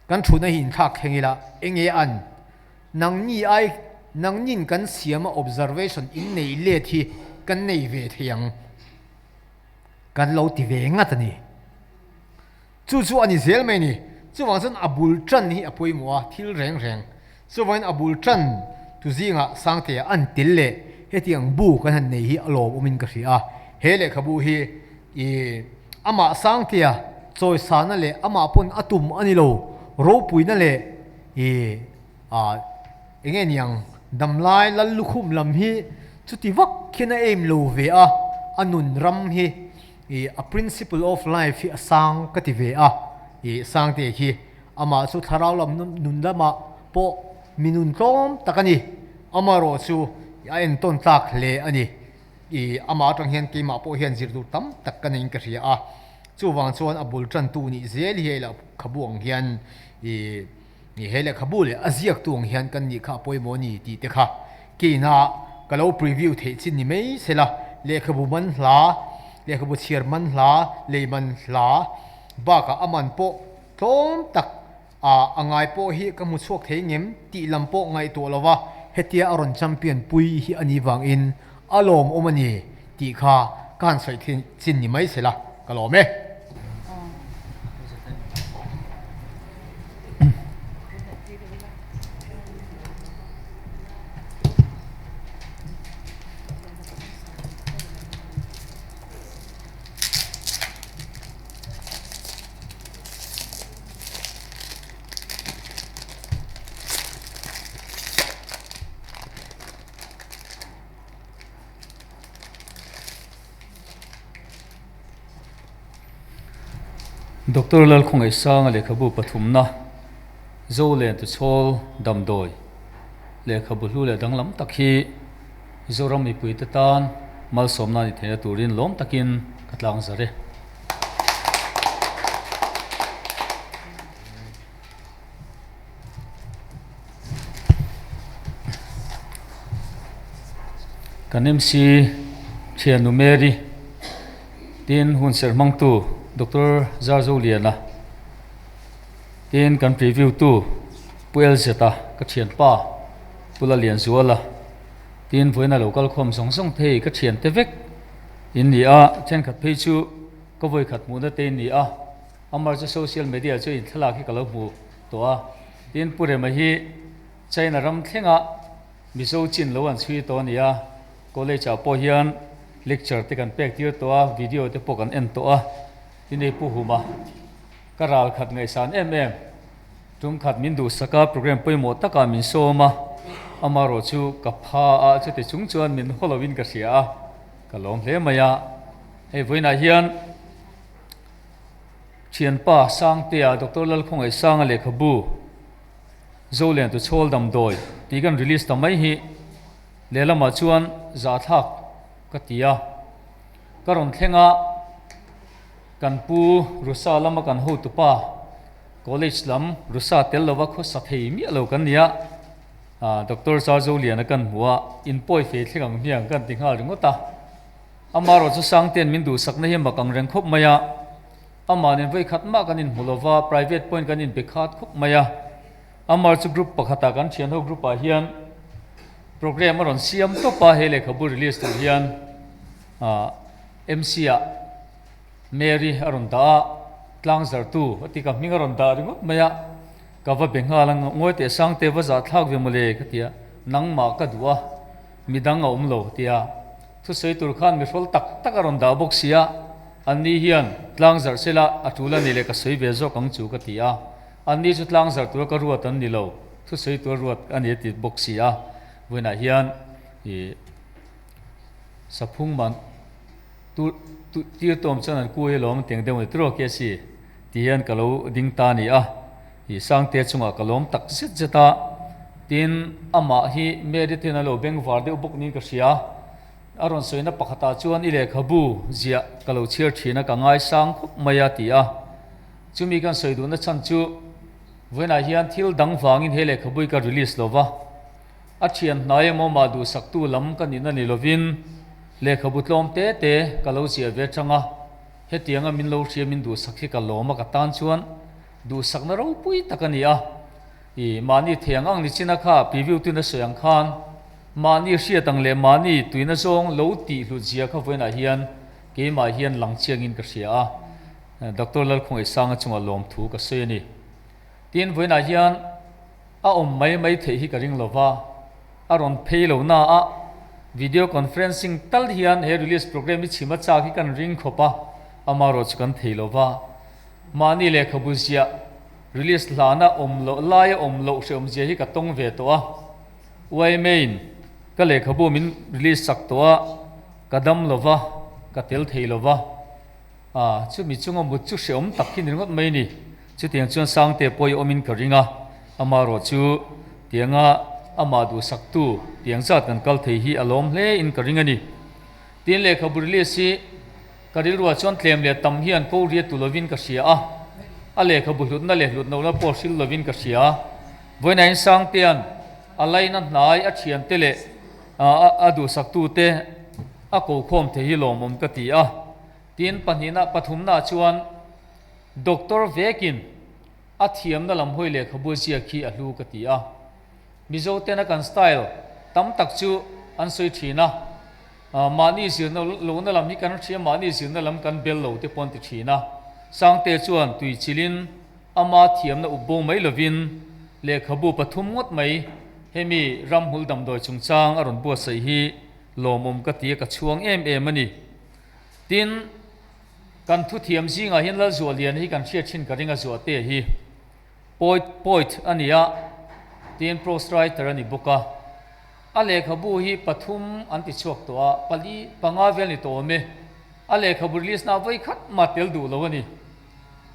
Kan thutna hi inthlak thleng ila, enge an nangni ai nangnin kan siama observation in nei let hi kan nei ve thei ang kan lo ti ve ngat a ni. Chu chu a ni zel mai a ni. Chuvang chuan a bul tan hi a pawimawh a, thil reng reng. Chuvangin a bul tan tu zingah Sangtea an tel leh hetiang bu kan han nei hi a lawmawmin ka hria a. He lehkhabu hi i amah Sangtea chawisana leh amah pawn a tum a ni lo, ropuina leh i a enge niang damlai lal lukhum lam hi chuti vak khian a aim lo ve a, a nun ram hi I a principle of life hi a sang ka ti ve a, i Sangte khi amah chu thlarau lam nun lamah pawh mi nun tlawm tak a ni, amaherawh chu a entawn tlak hle a ni. I amah atang hian keimah pawh hian zir tur tam tak ka neiin ka hria a, chuvang chuan a bul tantu nih zel hi hei lehkhabu ang hian i Ni he lehkhabu leh a ziaktu ang hian kan nih kha a pawimawh a ni tih te kha keina ka lo preview theih chin ni mai sela, lehkhabu man hla, lehkhabu chhiar man hla, lei man hla bakah a man pawh tlawm tak a a ngai pawh hi ka hmu chhuak thei ngem tih lam pawh ngaihtuah lova hetia a rawn champion pui hi a nih vangin a lawmawm a ni tih kha ka han sawi thin chin ni mai sela ka lawm e. Doctor Lalkhawngaihsanga lehkhabu pathumna, Zolen Tuchhawl Damdawi lehkhabu hlu leh danglam tak hi Zoram mipuite tan malsawmna ni theihna turin lawm takin ka tlang zar e. Kan MC Thianu Mary tin hun serh hmangtu Doctor Zarzoliana tin kan preview tu Pu Elzeta ka thianpa Pu Lalianzuala tin vawiin a lo kal khawm zawng zawng phei ka thiante vek in ni a, thenkhat phei chu ka vawikhat hmuhna te in ni a. Amar chu social media chu in thlalak hi ka lo hmu tawh a, tin Pu Rema hi China ram thlenga Mizo chin lo an chhui tawh a ni a, college ah pawh hian lecture te kan pek tir tawh a, video te pawh kan en tawh a, tin hei Pu Huma ka ral khat ngaihsan em em, tum khat min duhsak a, program pawimawh takah min sawm a, amarawh chu ka pha a, chuti chung chuan min haw lovin ka hria a, ka lawm hle mai a, hei vawiinah hian. Thianpa Sangtea Doctor Lalkhawngaihsanga lehkhabu Zolen Tuchhawl Damdawi tih kan release ta mai hi lehlamah chuan zahthlak ka ti a. Ka rawn thleng a, kan pu Rusa lama kan hotupa college lam Rusa tel lova khawsa thei miah lo kan ni a, Doctor Zarzoliana kan hmu a, inpawi fei thleng ang hmiang kan ti nghal ringawt a. Amaherawh chu Sangte'n min duhsakna hi mak ang reng khawp mai a, amah nen vawi khat mah kan inhmu lo va, private pawhin kan inbe khat khawp mai a. Amar chu group pakhatah kan thianho group ah hian program a rawn siam tawp a, he lehkhabu release tur hian MC ah Mary a rawn dah a, tlangzartu a ti ka hming a rawn dah ringawt mai a, ka va be nghal a, ngawi teh Sangte va zahthlak ve mawle ka ti a, nangmah ka duh a, midang a awm lo tia. Thusawi tur khan mihrawl tak tak a rawn dah bawk sia, anni hian tlang zarh sela a tul a ni leh ka sawi ve zawk ang chu ka ti a, anni chu tlang zarh tura ka ruat an ni lo, thusawi tura ruat a ni a ti bawk si a, vawiinah hian ih saphung man tu tu tir tawm chuan an kui alawm tiang deuh a ni tiraw ke si ti hian ka lo ding ta a ni a, ih Sangte chungah ka lawm tak zet zet a, tin amah hi Mary te hian a lo bengvar deuh bawk niin ka hria, a rawn sawina pakhatah chuan i lehkhabu ziah ka lo chhiar thin a ka ngaisang khawp mai a ti a, chumi kan sawi duhna chhan chu vawiinah hian thil dang vangin he lehkhabu hi ka release lo va, a thian hnai emaw mah duhsaktu lam ka nihna ni lovin lehkhabu tlawm te te ka lo ziah ve chang a. Hetianga min lo hria min duhsak hi ka lawm a ka tan chuan Duhsakna ropui tak a ni a. I mahni thei ang ang ni chin a kha preview tuina sawi ang khan mahni hriat ang leh mahni tuina zawng lo tih hlut zia kha vawiinah hian keimah hian lang chiangin ka hria a. Doctor Lalkhawngaihtsanga chungah lawmthu ka sawi a ni. Tin, vawiinah hian a awm mai mai theih hi ka ring lo va, a rawn phei lo na a, video conferencing tal hian he release programme hi chhim a chak hi kan ring khawp a, amaherawh chu kan thei lo va. Mahni lehkhabu ziah release hlana awm loh laia awm loh hrehawmzia hi ka tawng ve tawh a, YMA-in ka lehkhabu min release sak tawh a, ka dam lo va, ka tel thei lo va. A, chumi chunga mut chu hrehawm tak hi ni ringawt mai ni. Chutiang chuan Sangte pawh i awmin ka ring a, amaherawh chu tianga amah duhsaktu tiang zat kan kal thei hi a lawm hle in ka ring a ni. Tin, lehkhabu release hi ka rilruah chuan tlem leh tam hian ko riat tu lovin ka hria a, a lehkhabu hlutna leh hlutnohna pawh hril lovin ka hria. Vawiinain Sangtea'n a laina hnai a thiante leh a duhsaktute a kokhawm thei hi lawmawm ka ti a. Tin, pahnihna, pathumnaah chuan Doctor vekin a thiamna lam hawi lehkhabu ziak hi a hlu ka ti a. Mizo tena kan style tam tak chu an sawi thin a, mahni zirna lohna lam hi kan hria, mahni zirna lam kan bel lo te pawh an ti thin a. Sangte chuan tui chilin ama thiamna up bo mai lovin lehkhabu pathum ngawt mai hemi ramhmul damdawi chungchang a rawn buatsaih hi lawmawm ka ti a, ka chhuang em em a ni. Tin, kan thuthiam zingah hian Lalzuahliana hi kan hriat thin ka ring a Zuahte hi poet, poet a ni a, tin prose writer a ni bawk a. A lehkhabu hi pathum an ti chhuak tawh a, pali, panga vel ni tawh awm e. A lehkhabu release na vawi khat mah tel duh lo a ni.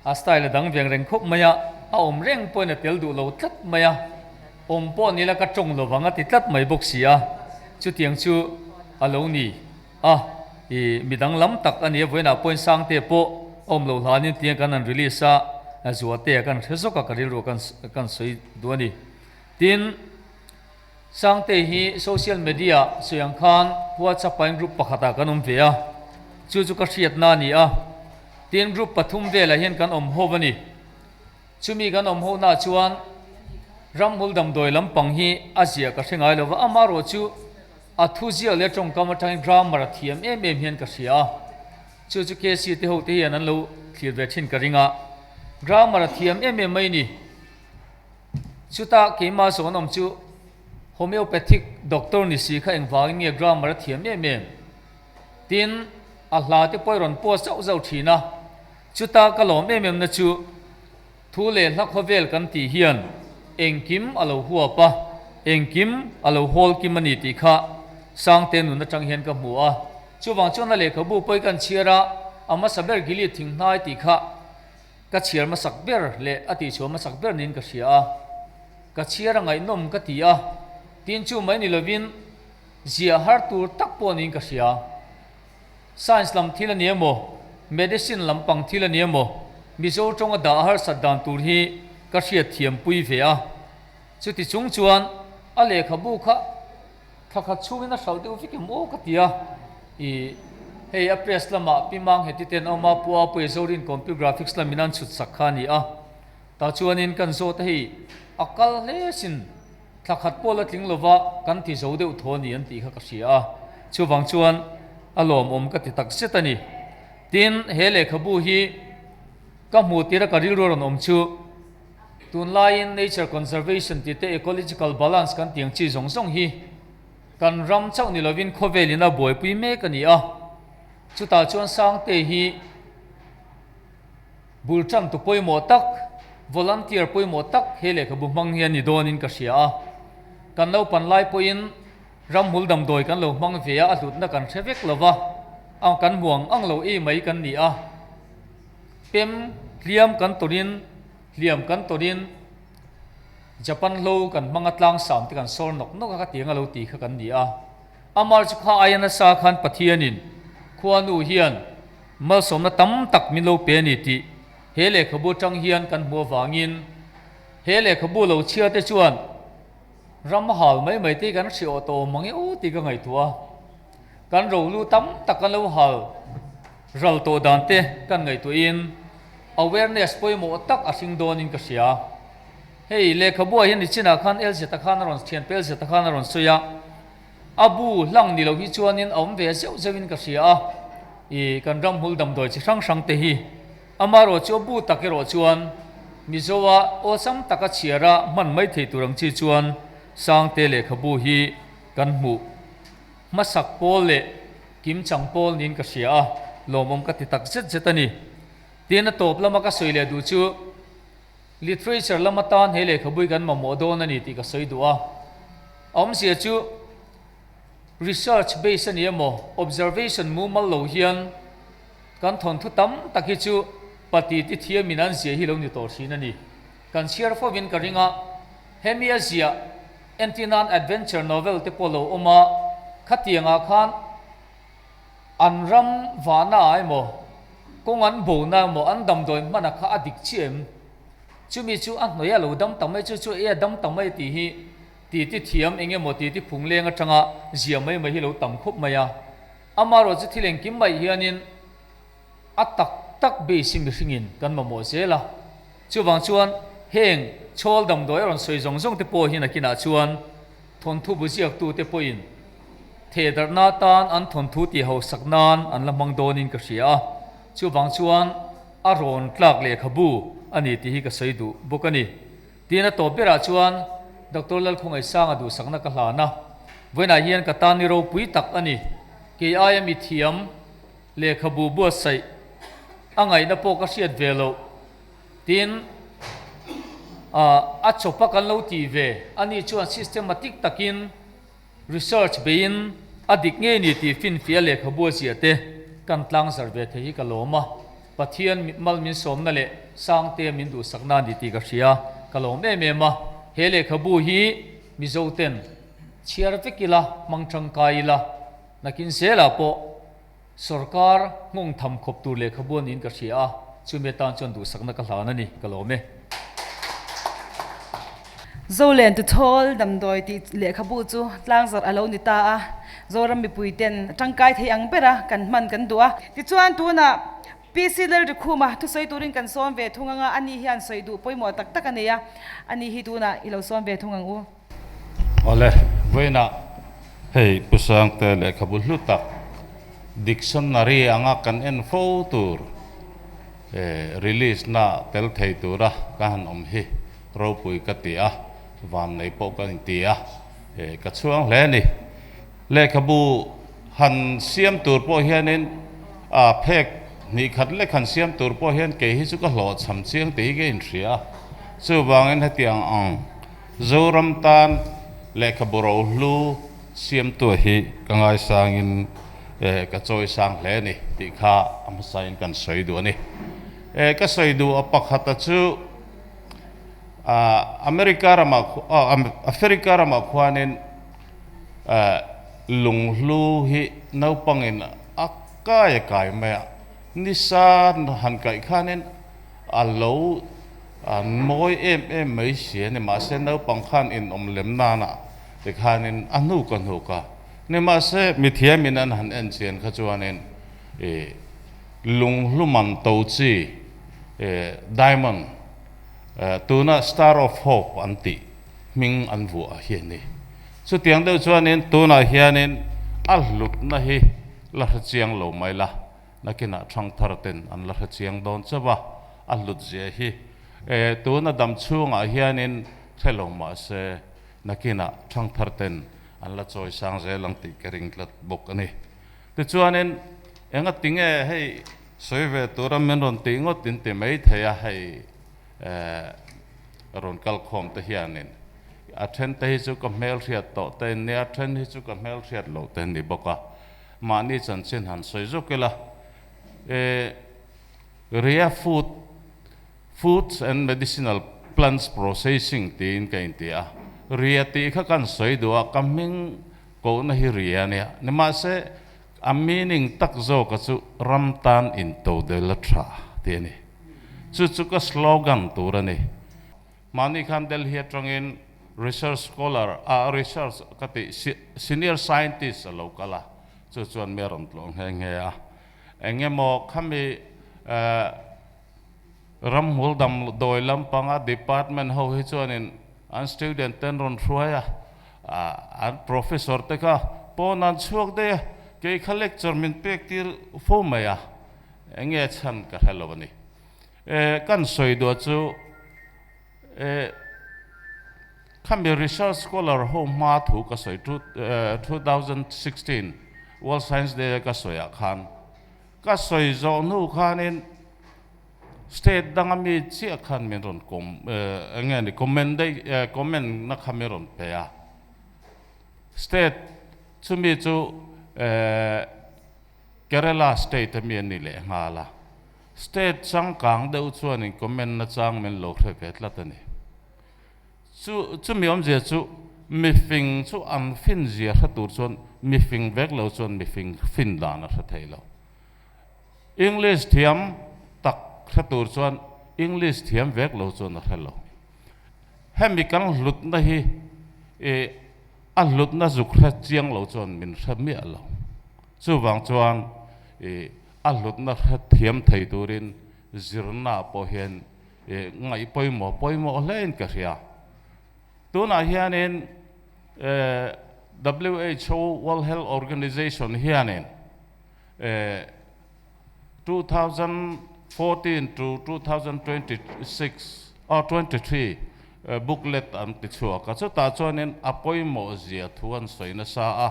A style a dang veng reng khawp mai a, a awm reng pawhin a tel duh lo tlat mai a, awm pawh ni la ka tawng lovang a ti tlat mai bawk si a, chutiang chu a lo ni. A, i midang lam tak a nia, vawiinah pawhin Sangte pawh a awm loh hlanin tiang kan han release a, Zuatea kan hre zawk a, ka rilru kan kan sawi duh a ni. Tin, Sangte hi social media sawi ang khan WhatsApp ah in group pakhatah kan awm ve a, chu chu ka hriatna a ni a. Tin, group pathum velah hian kan awm ho a ni. Chumi kan awm ho naah chuan ramhmul damdawi lampang hi a ziah ka hre ngai lo va, amaherawh chu A thu ziak leh tawngkam atangin grammar a thiam em em hian ka hria a, chu chu KC te ho te hian an lo thlir ve thin ka ring a, grammar a thiam em em mai ni. Chuta keimah zawn awm chu homeopathic doctor ni si kha engvangin nge grammar a thiam em em? Tin, a hla te pawh i rawn post zauh zauh thin a, chuta ka lawm em em na chu, Thu leh hla khawvel kan tih hian engkim a lo huap a, engkim a lo hawl kim a ni tih kha Sangte nun atang hian ka hmu a. Chuvang chuan a lehkhabu pawi kan chhiar a, a hmasa ber Gilead thing hnai tih kha ka chhiar hmasak ber leh a tihchhuah hmasak ber niin ka hria a. Ka chhiar a ngaihnawm ka ti a, tin chu mai ni lovin ziah har tur tak pawh niin ka hria. Science lam thil a ni emaw, medicine lampang thil a ni emaw, Mizo tawnga dah harsat dan tur hi ka hriat thiam pui ve a. Chuti chung chuan a lehkhabu kha thla khat chhungin a hralh deuh vek em aw ka ti a. Ih, hei a press lamah Pi Mang Heti ten a awm a, Pu Apuia Zorin Computer Graphics lamin an chhut sak kha a ni a. Tah chuanin kan zawt a hei a kal hle sin. Thla khat pawh la tling lova kan ti zo deuh thaw a ni an tih kha ka hria a, chuvang chuan a lawmawm ka ti tak zet a ni. Tin, he lehkhabu hi ka hmuh tir a ka rilru a rawn awm chu tunlaiin nature conservation tih te ecological balance kan tih ang chi zawng zawng hi kan ram chauh ni lovin khawvelin a buaipui mek a ni a, chutah chuan Sangte hi Bul tantu pawimawh tak, volunteer pawimawh tak he lehkhabu hmang hi a ni dawnin ka hria a. Kan naupan lai pawhin ramhmul damdawi kan lo hmang ve a, a hlutna kan hre vek lo va, a kan hmu ang ang lo ei mai kan ni a. Pem hliam kan tawrin, hliam kan tawrin Japan hlo kan hmang a tlangsam te kan sawr nawk nawk a ka tiang a lo ti kha kan ni a. Amar chu kha aia nasa khan Pathianin khuanu hian Malsawmna tam tak min lo pe a ni tih he lehkhabu atang hian kan hmu avangin he lehkhabu lo chhiar te chuan ram hal mai mai te kan hre awh tawh awm ang e aw tih ka ngaihtuah a. Kan rolu tam tak kan lo hal ral tawh dan te kan ngaihtuahin. Awareness pawimawh tak a hring dawnin ka hria. Hei lehkhabuah hian nichinah khan Elzeta khan a rawn thianpa Elzeta khan a rawn sawi a, a bu hlang ni lo hi chuanin a awm ve zeuh zeuhin ka hria a, ih kan ramhmul damdawi chi hrang hrang te hi amaherawh chu a bu tak erawh chuan Mizoa awlsam taka chhiara hman mai thei tur ang chi chuan Sangte lehkhabu hi kan hmuh hmasak pawl leh kimchang pawl niin ka hria a, lawmawm ka ti tak zet zet a ni. Tin, a tawp lama ka sawi leh duh chu literature lama tan he lehkhabui kan mamawh dawn a ni tih ka sawi duh a. A awmzia chu research base a ni emaw observation mumal lo hian kan thawnthu tam tak hi chu pati ti thiamin an ziah hi lo ni tawh thin a ni. Kan chhiar fovin ka ring a, hemi a ziah entir nan adventure novel te pawh lo awm a, khatiangah khan An ram vahna ah emaw, kawng an bona emaw, an damdawi hmana kha a dik chiah em? Chumi chu a hnawih a lo dam ta mai, chu chu e a dam ta mai tih hi titi thiam eng emaw titi phung leng atanga zia mai mai hi lo tam khawp mai a. Amaherawh chu thil engkim mai hianin a tak tak base hi mihringin kan mamawh zel a. Chuvang chuan heng chhawl damdawi a rawn sawi zawng zawng te pawh hi nakinah chuan thawnthu bu ziaktute pawhin Thehdarhna atan an thawnthu tih hausak nan an la hmang dawnin ka hria a, chuvang chuan a rawn tlak lehkhabu a ni tih hi ka sawi duh bawk a ni. Tin, a tawp berah chuan Doctor Lalkhawngaihsanga duhsakna ka hlan a, vawiinah hian ka tan ni ropui tak a ni. Kei aia mi thiam lehkhabu buatsaih a ngaihna pawh ka hriat ve loh. Tin, a chawpa kan lo tih ve a nih chuan systematic takin, Research beiin a dik ngei ni tih finfiah lehkhabu a ziah te kan tlang zar ve thei hi ka lawm a, Pathian mal min sawmna leh Sangtea min duhsakna a ni tih ka hria, ka lawm em em a, he lehkhabu hi Mizo ten chhiar vek ila, hmang tangkai ila, nakin zelah pawh sawrkar nghawng tham khawp tur lehkhabu a niin ka hria a, chumi atan chuan duhsakna ka hlan a ni, ka lawm e. Zolen Tuthawl damdawi tih lehkhabu chu tlangzarh a lo ni ta a, Zoram mipui ten tangkai thei ang bera kan hman kan duh a. Tichuan tunah PC Lalrikhuma thusawi turin kan sawm ve thung anga ani hian sawi duh pawimawh tak tak a nei a, ani hi tunah i lo sawm ve thung ang u. Awle, vawiinah hei Pu Sangte lehkhabu hlu tak dictionary anga kan en fo tur release na tel thei tura ka han awm hi ropui ka ti a, vannei pawh ka inti a, ka chhuang hle a ni. Lehkhabu han siam tur pawh hianin a phek hnih khat lek han siam tur pawh hian kei hi chu ka hlawhchham chiang tih hi ka inhria a, chuvangin hetiang ang Zoram tan lehkhabu rohlu siamtu hi ka ngaisangin ka chawisang hle a ni tih kha a hmasain kan sawi duh a ni. Ka sawi duh a pakhata chu America ramah Africa ramah khuanin lunghlu hi naupangin a kai a kai mai a, nisa han kaih khanin a lo An mawi em em mai si a ni. Mahse naupang khan inawm lem nana tikhanin a hnuk a hnuk a. Nimahse mithiamin an han en chian kha chuanin ih lunghlu man to chi ih diamond tuna star of hope an tih hming an vuah hi a ni. Chutiang deuh chuanin tunah hianin a hlutna hi la hre chiang lo mai la. Nakinah thangthar ten an la hre chiang dawn chauh a, a hlut zia hi e tuna dam chhungah hianin hre lo mah se nakinah thangthar ten an la chawi sang zel ang tih ka ring tlat bawk a ni. Tichuanin enga tinge hei sawi ve tura min rawn tih ngawt in ti mai thei a, hei e rawn kal khawm te hianin a then te hi chu ka hmelhriat tawh te in nia, a then hi chu ka hmelhriat loh te ni bawk a. Mahni chanchin han sawi zawk ila, e Ria Food, Foods and Medicinal Plants Processing tiin ka inti a, Ria tih kha kan sawi duh a, ka hming kohna hi Ria a nia. Nimahse, a meaning tak zawka chu ram tan intodel a tha tih a ni. Chu chu ka slogan tur a ni. Mahni khan Delhi atangin research scholar ah research ka tih senior scientist a lo kal a, chu chuan mi a rawn tlawh nghe nghe a. Eng emaw khami eh Ramhmul damdawi lampanga department ho hi chuanin an student ten rawn hruai a, an professor te kha pawn an chhuak daih a, kei kha lecture min pek tir fo mai a, eng nge chhan ka hre lo a ni. Kan sawi duah chu khami research scholar ho hma thu ka sawi 2016 World Science Day a ka sawiah khan ka sawi zawh hnu khanin State danga mi chiah khan min rawn kawm eng nge ni comment daih comment na kha min rawn pe a. State chumi chu Kerala state a mi an ni leh nghal a. State changkang deuh chuanin comment na chang min lo hre ve tlat a ni. Chu chumi awmzia chu mifing chu an fin zia hre tur chuan mifing vek lo chuan mifing fin dan a hre thei lo. English thiam tak hre tur chuan English thiam vek lo chuan a hre lo. Hemi kan hlutna hi ih a hlutna zuk hre chiang lo chuan min hre miah lo. Chuvang chuan ih a hlutna hre thiam thei turin zirna pawh hian ih ngaih pawimawh pawimawh hlein ka hria. Tunah hianin eh WHO World Health Organization hianin 2014 to 2026 or 23 booklet an ti chhuak a, chutah chuanin a pawimawh zia thu an sawi nasa a.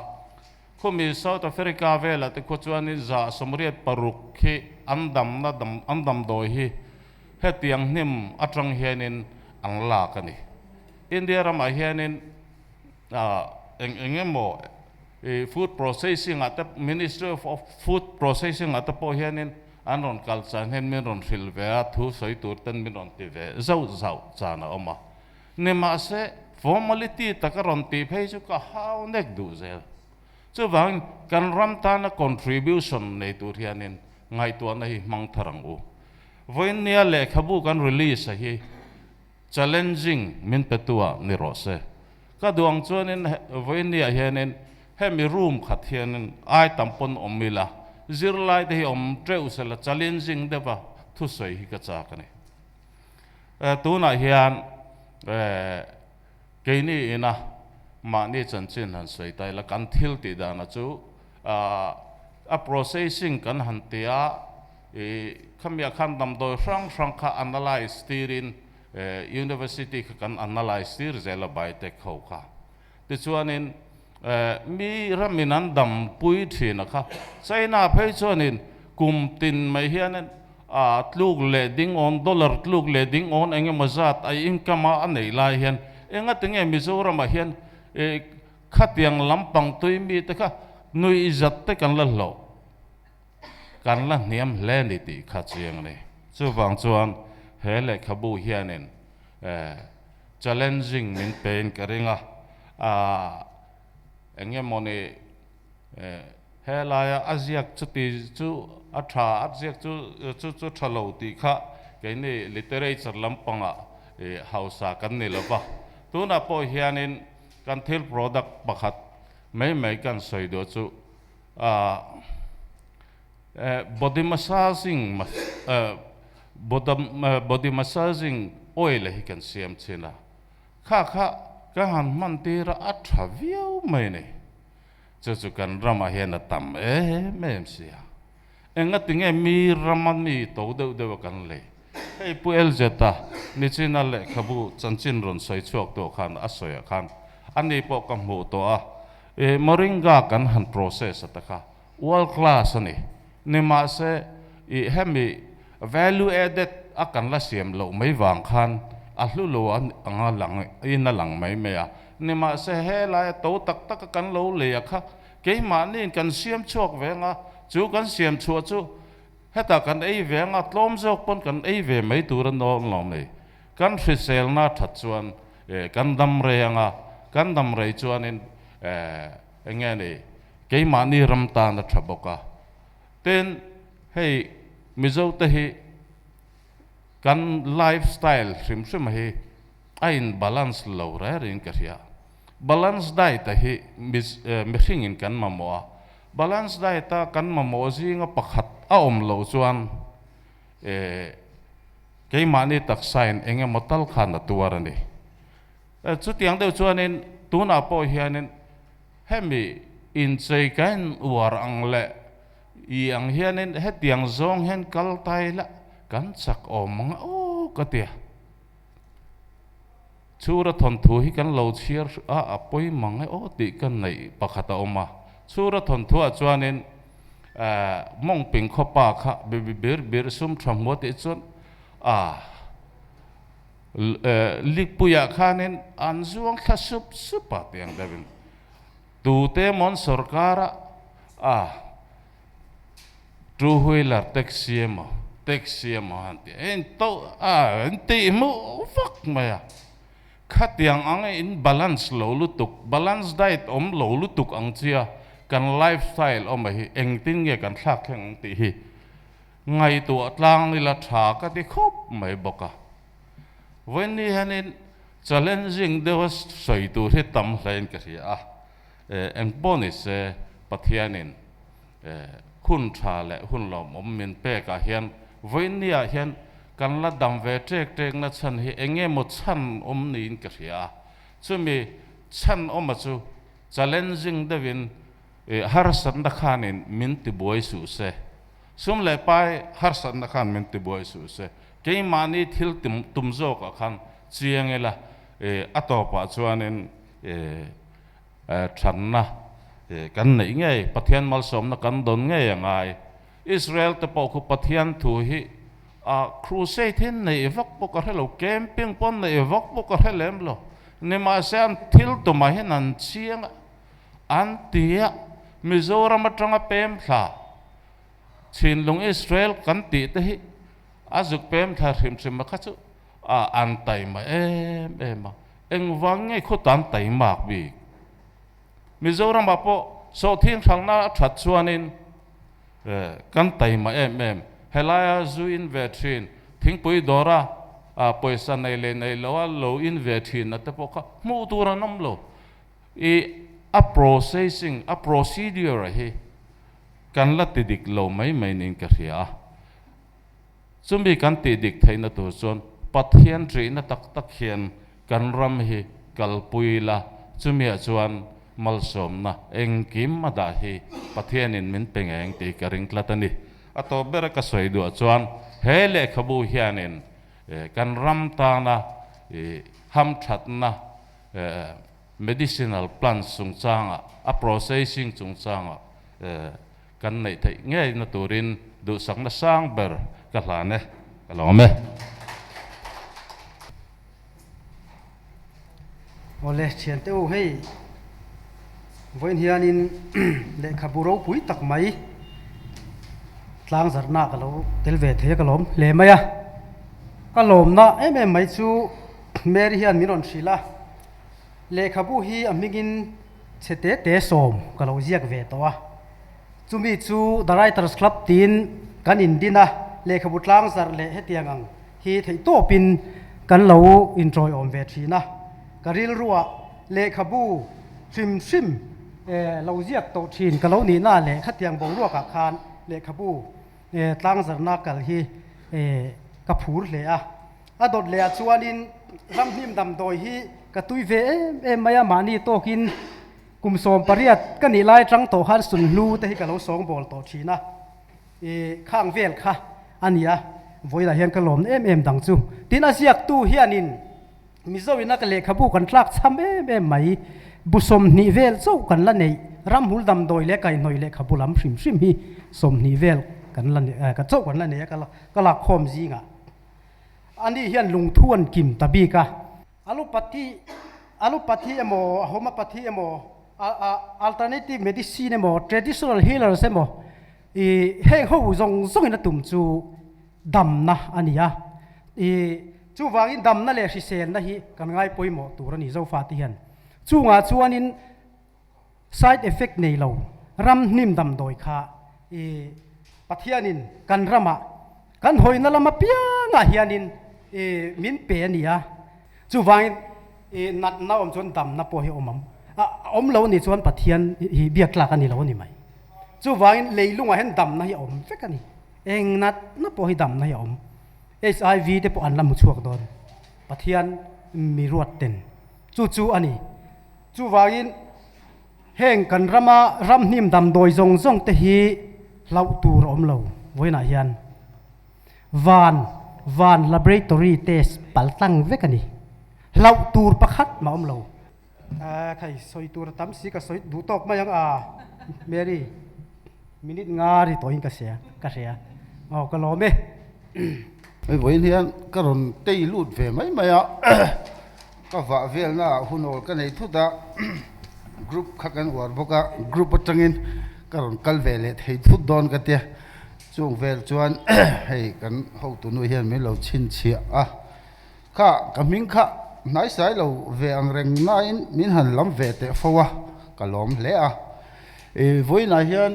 Khumi South Africa velah te khaw chuanin 86 khi an damna dam an damdawi hi hetiang hnim atang hianin an lak a ni. India ramah hianin eng eng emaw I food processing ah te Ministry of Food Processing ah te pawh hianin an rawn kal chan hian min rawn hrilh ve a, thu sawi tur ten min rawn ti ve zauh zauh chan a awm a. Nimahse formality taka rawn tih phei chu ka hau nek duh zel. Chuvangin kan ram tana contribution nei tur hianin ngaihtuahna hi hmang thar ang u. Vawiinnia lehkhabu kan release a hi Challenging min pe tu ah ni rawh se. Ka duh ang chuanin vawinia hianin hemi room khat hianin ai tam pawn awm ila, zirlai te hi awm teuh sela challenging deuh a thusawi hi ka chak a ni. Tunah hian keini ina mahni chanchin han sawi ta ila kan thil tih dana chu a processing kan han ti a, I khamiah khan damdawi hrang hrang kha analyse tirin University kha kan analyse tir zel a biotech ho kha. Tichuanin mi ramin an dampui thin a kha. China phei chuanin kum tin mai hianin a tluk leh ding awn dollar tluk leh ding awn eng emaw zat a income a a neih lai hian engatinge Mizoramah hian khatiang lampang tui mite kha nuihzat te kan la hlauh. Kan la hniam hle ni tih kha chiang a ni. Chuvang chuan he lehkhabu hianin challenging min pein ka ring a, eng nge mawni helaia a ziak chuti chu a tha, a ziak chu chu chu tha lo tih kha keini literature lampangah hausa kan ni lo va. Tunah pawh hianin kan thil product pakhat mai mai kan sawi duh chu Body massaging body massaging oil hi kan siam thin a, kha kha ka han hman tir a, a tha viau mai a ni. Chu chu kan ramah hian a tam em em si a, engatinge mi rama mi to deuh deuh a kan lei. Hei Pu Elzeta Nichina lehkhabu chanchin rawn sawi chhuak tawh khan a sawiah khan ani pawh ka hmuh tawh a, E Moringa kan han process a ta kha world class a ni. Nimahse i hemi value added a kan la siam loh mai vang khan a hlu lo anga lang in a lang mai mai a. Nimahse helai a to tak tak a kan lo lei a kha keimahniin kan siam chhuak ve anga chu kan siam chhuah chu hetah kan ei ve anga tlawm zawk pawn kan ei ve mai tur a nawn lo nei. Kan hriselna that chuan kan dam rei anga, kan dam rei chuanin eng nge ni, keimahni ram tan a tha bawk a. Tin, hei Mizote hi kan life style hrim hrim hi a in balance lo reng in ka hria. Balance diet a hi mihringin kan mamawh a, balance diet a kan mamawh zinga pakhat a awm loh chuan. Keimahni taksain eng emaw tal khan a tuar a ni. Chutiang deuh chuanin tunah pawh hianin hemi inchei ka in uar ang leh i ang hianin hetiang zawng hian kal ta ila kan chak awm ang aw ka ti a. Chhura thawnthu hi kan lo chhiar a, a pawi mang e aw tih ka neih pakhat a awm a. Chhura thawnthuah chuanin mawngping khawpa kha bir bir sum tha hmua tih chuan a likpuiah khanin an zuang thla sup sup a tih ang deuhin tute mawn sawrkara a Two wheeler taxi emaw taxi emaw han tih a in to a in tih hmuh vak mai a, khatiang ang in balance lo lutuk balance diet awm lo lutuk ang chia kan lifestyle awm a hi engtin nge kan thlak thleng ang tih hi ngaihtuah tlang ila tha ka ti khawp mai bawk a. Vawiin hianin challenging deuha sawi tur hi tam hlein ka hria a, engpawh ni se Pathianin Hun tha leh hun lawmawm min pekah hian vawiinniah hian kan la dam ve ṭek ṭekna chhan hi eng nge maw chhan awm niin ka hria a. Chumi chhan awma chu challenging deuhin harsatna khanin min tibuai suh se, sum leh pai harsatna khan min tibuai suh se, keimahni thil tum zawkah khan chiang ila a tawpah chuanin Thatna kan neih ngei, Pathian malsawmna kan dawn ngei a ngai. Israel te pawh khu Pathian thu hi a crusade hi neih vak pawh ka hre lo, camping pawh neih vak pawh ka hre lem lo. Nimahse an thil tumah hian an chiang a, an ti a, Mizoram atanga pem thla Chhinlung Israel kan tih te hi a zuk pem thla hrim hrim a kha chu a an taima em em a. Engvang nge khaw tan taimak bik? Mizoramah pawh sawhthing hralhna a that chuanin kan taima em em. Helaia zu in ve thin, thingpui dawra pawisa nei leh nei loa lo in ve thin a te pawh kha hmuh tur an awm lo. I a processing, a procedure hi kan la ti dik lo mai mai niin ka hria a. Chumi kan tih dik theihna tur chuan Pathian ṭihna tak tak hian kan ram hi kalpui ila, chumiah chuan malsawmna engkim a dah hi Pathianin min pe ngeng tih ka ring tlat a ni. A tawp bera ka sawi duah chuan he lehkhabu hianin kan ram tana hamṭhatna medicinal plants chungchangah, a processing chungchangah Kan neih theih ngeina turin duhsakna sang ber ka hlan e, ka lawm e. Awle thiante u hei vawiin hianin lehkhabu ropui tak mai tlang zarhna ka lo tel ve thei a ka lawm hle mai a, ka lawmna em em mai chu Mary hian min rawn hrilh a, lehkhabu hi a hmingin Chhe te te sawm ka lo ziak ve tawh a, chumi chu The Writers Club tiin kan indin a, lehkhabu tlang zarh leh hetiang ang hi theihtawpin kan lo inṭawiawm ve ṭhin a, ka rilruah lehkhabu hrim hrim lo ziak tawh ṭhin ka lo nihna leh khatiang boruakah khan lehkhabu tlang zarhna kal hi ka phur hle a. A dawt leh ah chuanin ramhnim damdawi hi ka tui ve em em mai a, mahni tawkin kum 18 ka nih lai atang tawh khan sunhlu te hi ka lo sawngbawl tawh thin a, i khang vel kha a ni a, vawilah hian ka lawmna em em dang chu. Tin, a ziaktu hianin Mizo ina ka lehkhabu kan tlak chham em em mai, bu 20 vel chauh kan la neih, ramhul damdawi leh kaihhnawih lehkhabu lam hrim hrim hi 20 vel kan la neih, chauh kan la nei a, ka lakkhawm zingah. Ani hian lungthu an kim ta bik a. Allopathy, allopathy emaw, homeopathy emaw, alternative medicine emaw, traditional healers emaw, i heng ho zawng zawngin a tum chu damna a ni a. I chuvangin damna leh hriselna hi kan ngai pawimawh tur a ni Zofate hian. Chungah chuanin Side effect nei lo ram hnim damdawi kha i Pathianin kan ramah kan hawina lam apiangah hianin i min pe a ni a, chuvangin i natna awm chuan damna pawh hi awm ang, a awm lo anih chuan Pathian hi biak tlak a ni lo a ni mai. Chuvangin leilungah hian damna hi a awm vek a ni, eng natna pawh hi damna hi a awm. HIV te pawh an la hmu chhuak dawn. Pathian mi ruat ten. Chu chu a ni. Chuvangin heng kan rama ramhnim damdawi zawng zawng te hi hlauh tur a awm lo vawiinah hian. Van van laboratory test pal tlang vek a ni. Hlauh tur pakhat mah a awm lo. Khai sawi tur a tam si ka sawi duh tawk mai ang a Mary minute nga ri tawhin ka hria ka hria aw ka lawm e. Hei vawiin hian ka rawn tei lut ve mai mai a, ka vah velna ah hun awl ka nei thut a, group kha kan uar bawk a, group atangin ka rawn kal ve leh thei thut dawn ka tia, chung vel chuan hei kan hotunu hian min lo chhinchhiah a. Kha ka hming kha hnaisai lo ve ang reng nain min han lam ve teh fo a, ka lawm hle a. I vawiinah hian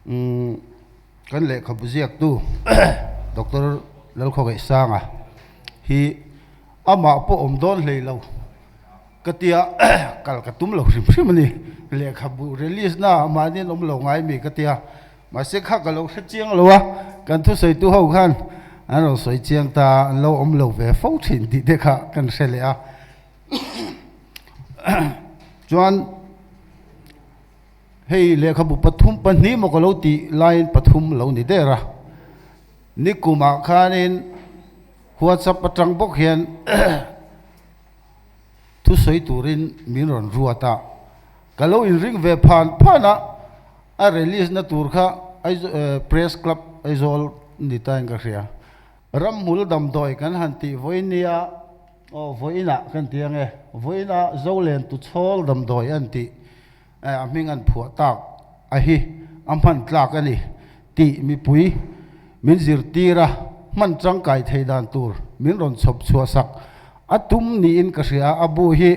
umm kan lehkhabu ziaktu Doctor Lalkhawgaihsanga hi amah pawh awm dawn hlei lo ka tia kal ka tum lo hrim hrim a ni. Lehkhabu release na mahni an awm lo ngai mi ka tia. Mahse kha ka lo hre chiang lo a, kan thusawitu ho khan an rawn sawi chiang ta, an lo awm lo ve fo thin tih te kha kan hre leh a. Chuan hei lehkhabu pathum pahnih maw ka lo tih laiin pathum lo ni der a, nikumah khanin WhatsApp atang bawk hian thusawi turin min rawn ruat a, ka lo inring ve phan phan a. A release na tur kha Press Club Aizawl ni ta in ka hria. Ramhmul damdawi kan han tih vawiin nia, aw vawiinah kan ti ange, vawiinah Zolen Tuchhawl damdawi an tih a hming an phuah tak a hi a hman tlak a ni tih mipui min zirtir a, hman tangkai thei dan tur min rawn chhawp chhuah sak a tum niin ka hria a, a bu hi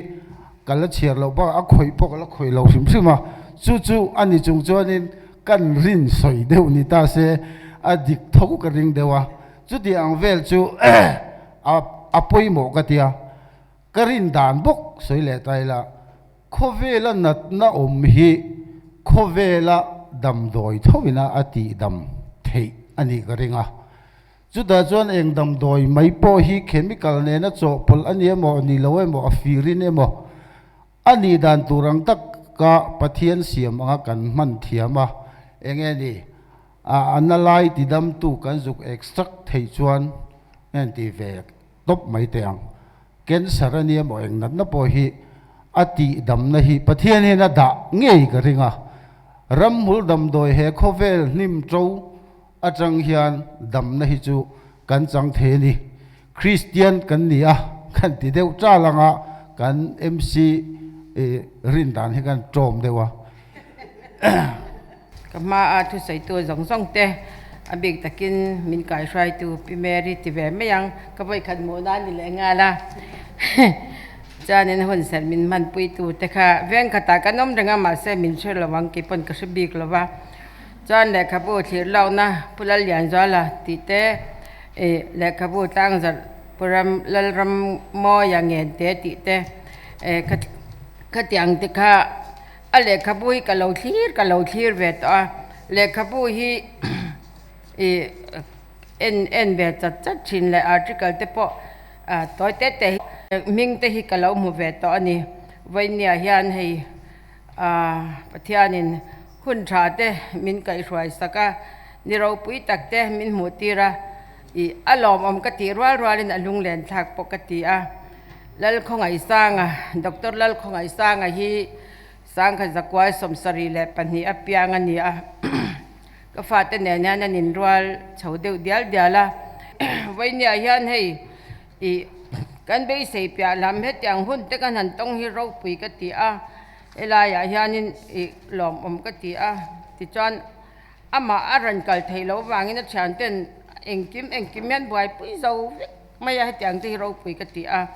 ka la chhiar loh bakah a khawih pawh ka la khawih lo hrim hrim a, chu chu a ni chung chuanin kan rin sawi deuh ni ta se a dik tho ka ring deuh a, chuti ang vel chu a a pawimawh ka tia, ka rin dan bawk sawi leh ta ila khawvela natna awm hi khawvela damdawi thoina a tihdam theih a nih ka ring a. Chutah chuan eng damdawi mai pawh hi chemical nena chawhpawlh a ni emaw, ni lo emaw, a firin emaw, a nih dan tur ang taka Pathian siam anga kan hman thiam a, enge ni, a a na lai tidamtu kan zuk extract theih chuan en ti ve tawp mai teh ang. Cancer a ni emaw eng natna pawh hi a tihdamna hi Pathian hian a dah ngei ka ring a, ramhmul damdawi he khawvel hnim to Atang hian damna hi chu kan chang thei a ni. Kristian kan ni a, kan ti deuh chal anga kan MC rin dan hi kan tlawm deuh a. Ka hma a thusawitu zawng zawng te a bik takin min kaihruaitu Pi Mary ti ve mai ang, ka vawikhat hmuh nan ni leh nghal a. Chuanin hun serh min hmanpuitu te kha veng khatah kan awm reng a mahse min hre lo ang keipawn ka hre bik lo va. Chuan lehkhabu thlir lohna Pu Lallianzuala tih te ih lehkhabu tlangzarh Pu Ram Lalrammawia Ngente tih te eh kha khatiang te kha a lehkhabu hi ka lo thlir ka lo thlir ve tawh a lehkhabu hi ih en en ve chat chat thin leh article te pawh ah tawi te te hi hming te hi ka lo hmu ve tawh a ni vawinia hian hei ah Pathianin. Hun tha te min kaihhruai sak a, ni ropui tak te min hmuh tir a, ih a lawmawm ka tih rual rualin a lunglen thlak pawh ka ti a. Lalkhawngaihsanga, Doctor Lalkhawngaihsanga hi Sangkhat Zakuai 72 a piang a ni a, ka fate nen hian an inrual chho deuh dial dial a. Vawinia hian hei ih kan beisei piah lam hetiang hun te kan han tawng hi ropui ka ti a. Helaiah hianin ih lawmawm ka ti a, tichuan amah a rawn kal theih loh avangin a thianten engkim engkim hian buaipui zo vek mai a, hetiang te hi ropui ka ti a,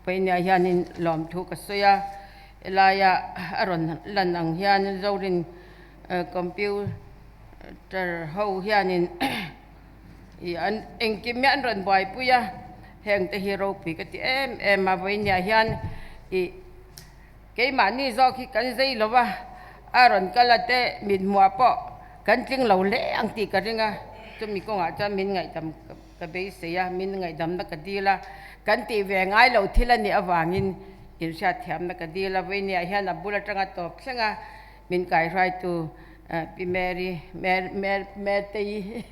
Painia hianin lawmthu ka sawi a, helaia a rawn lan ang hian Zorin computer ho hianin ih an engkim hi an rawn buaipui a, heng te hi ropui ka ti em em a, Painia hian ih. Keimahni zawk hi kan zei lo va, a rawn kal a te mit hmuah pawh kan tling lo hle ang tih ka ring a, chumi kawngah chuan min ngaihdam ka beisei a, min ngaihdamna ka dil a, kan tih ve ngai lo thil a nih avangin inhriatthiamna ka dil a, vawinia hian a bul atanga tawp thleng a, min kaihruaitu Pi Mary, Mer Mertei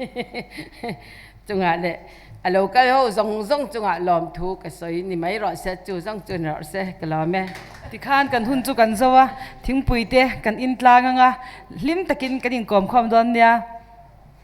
chungah leh a lo kal ho zawng zawng chungah lawmthu ka sawi ni mai rawh se, chu zawng chu ni rawh se ka lawm e. Tikhan kan hun chu kan zo a, thingpui te kan intlang anga hlim takin kan inkawm khawm dawn nia.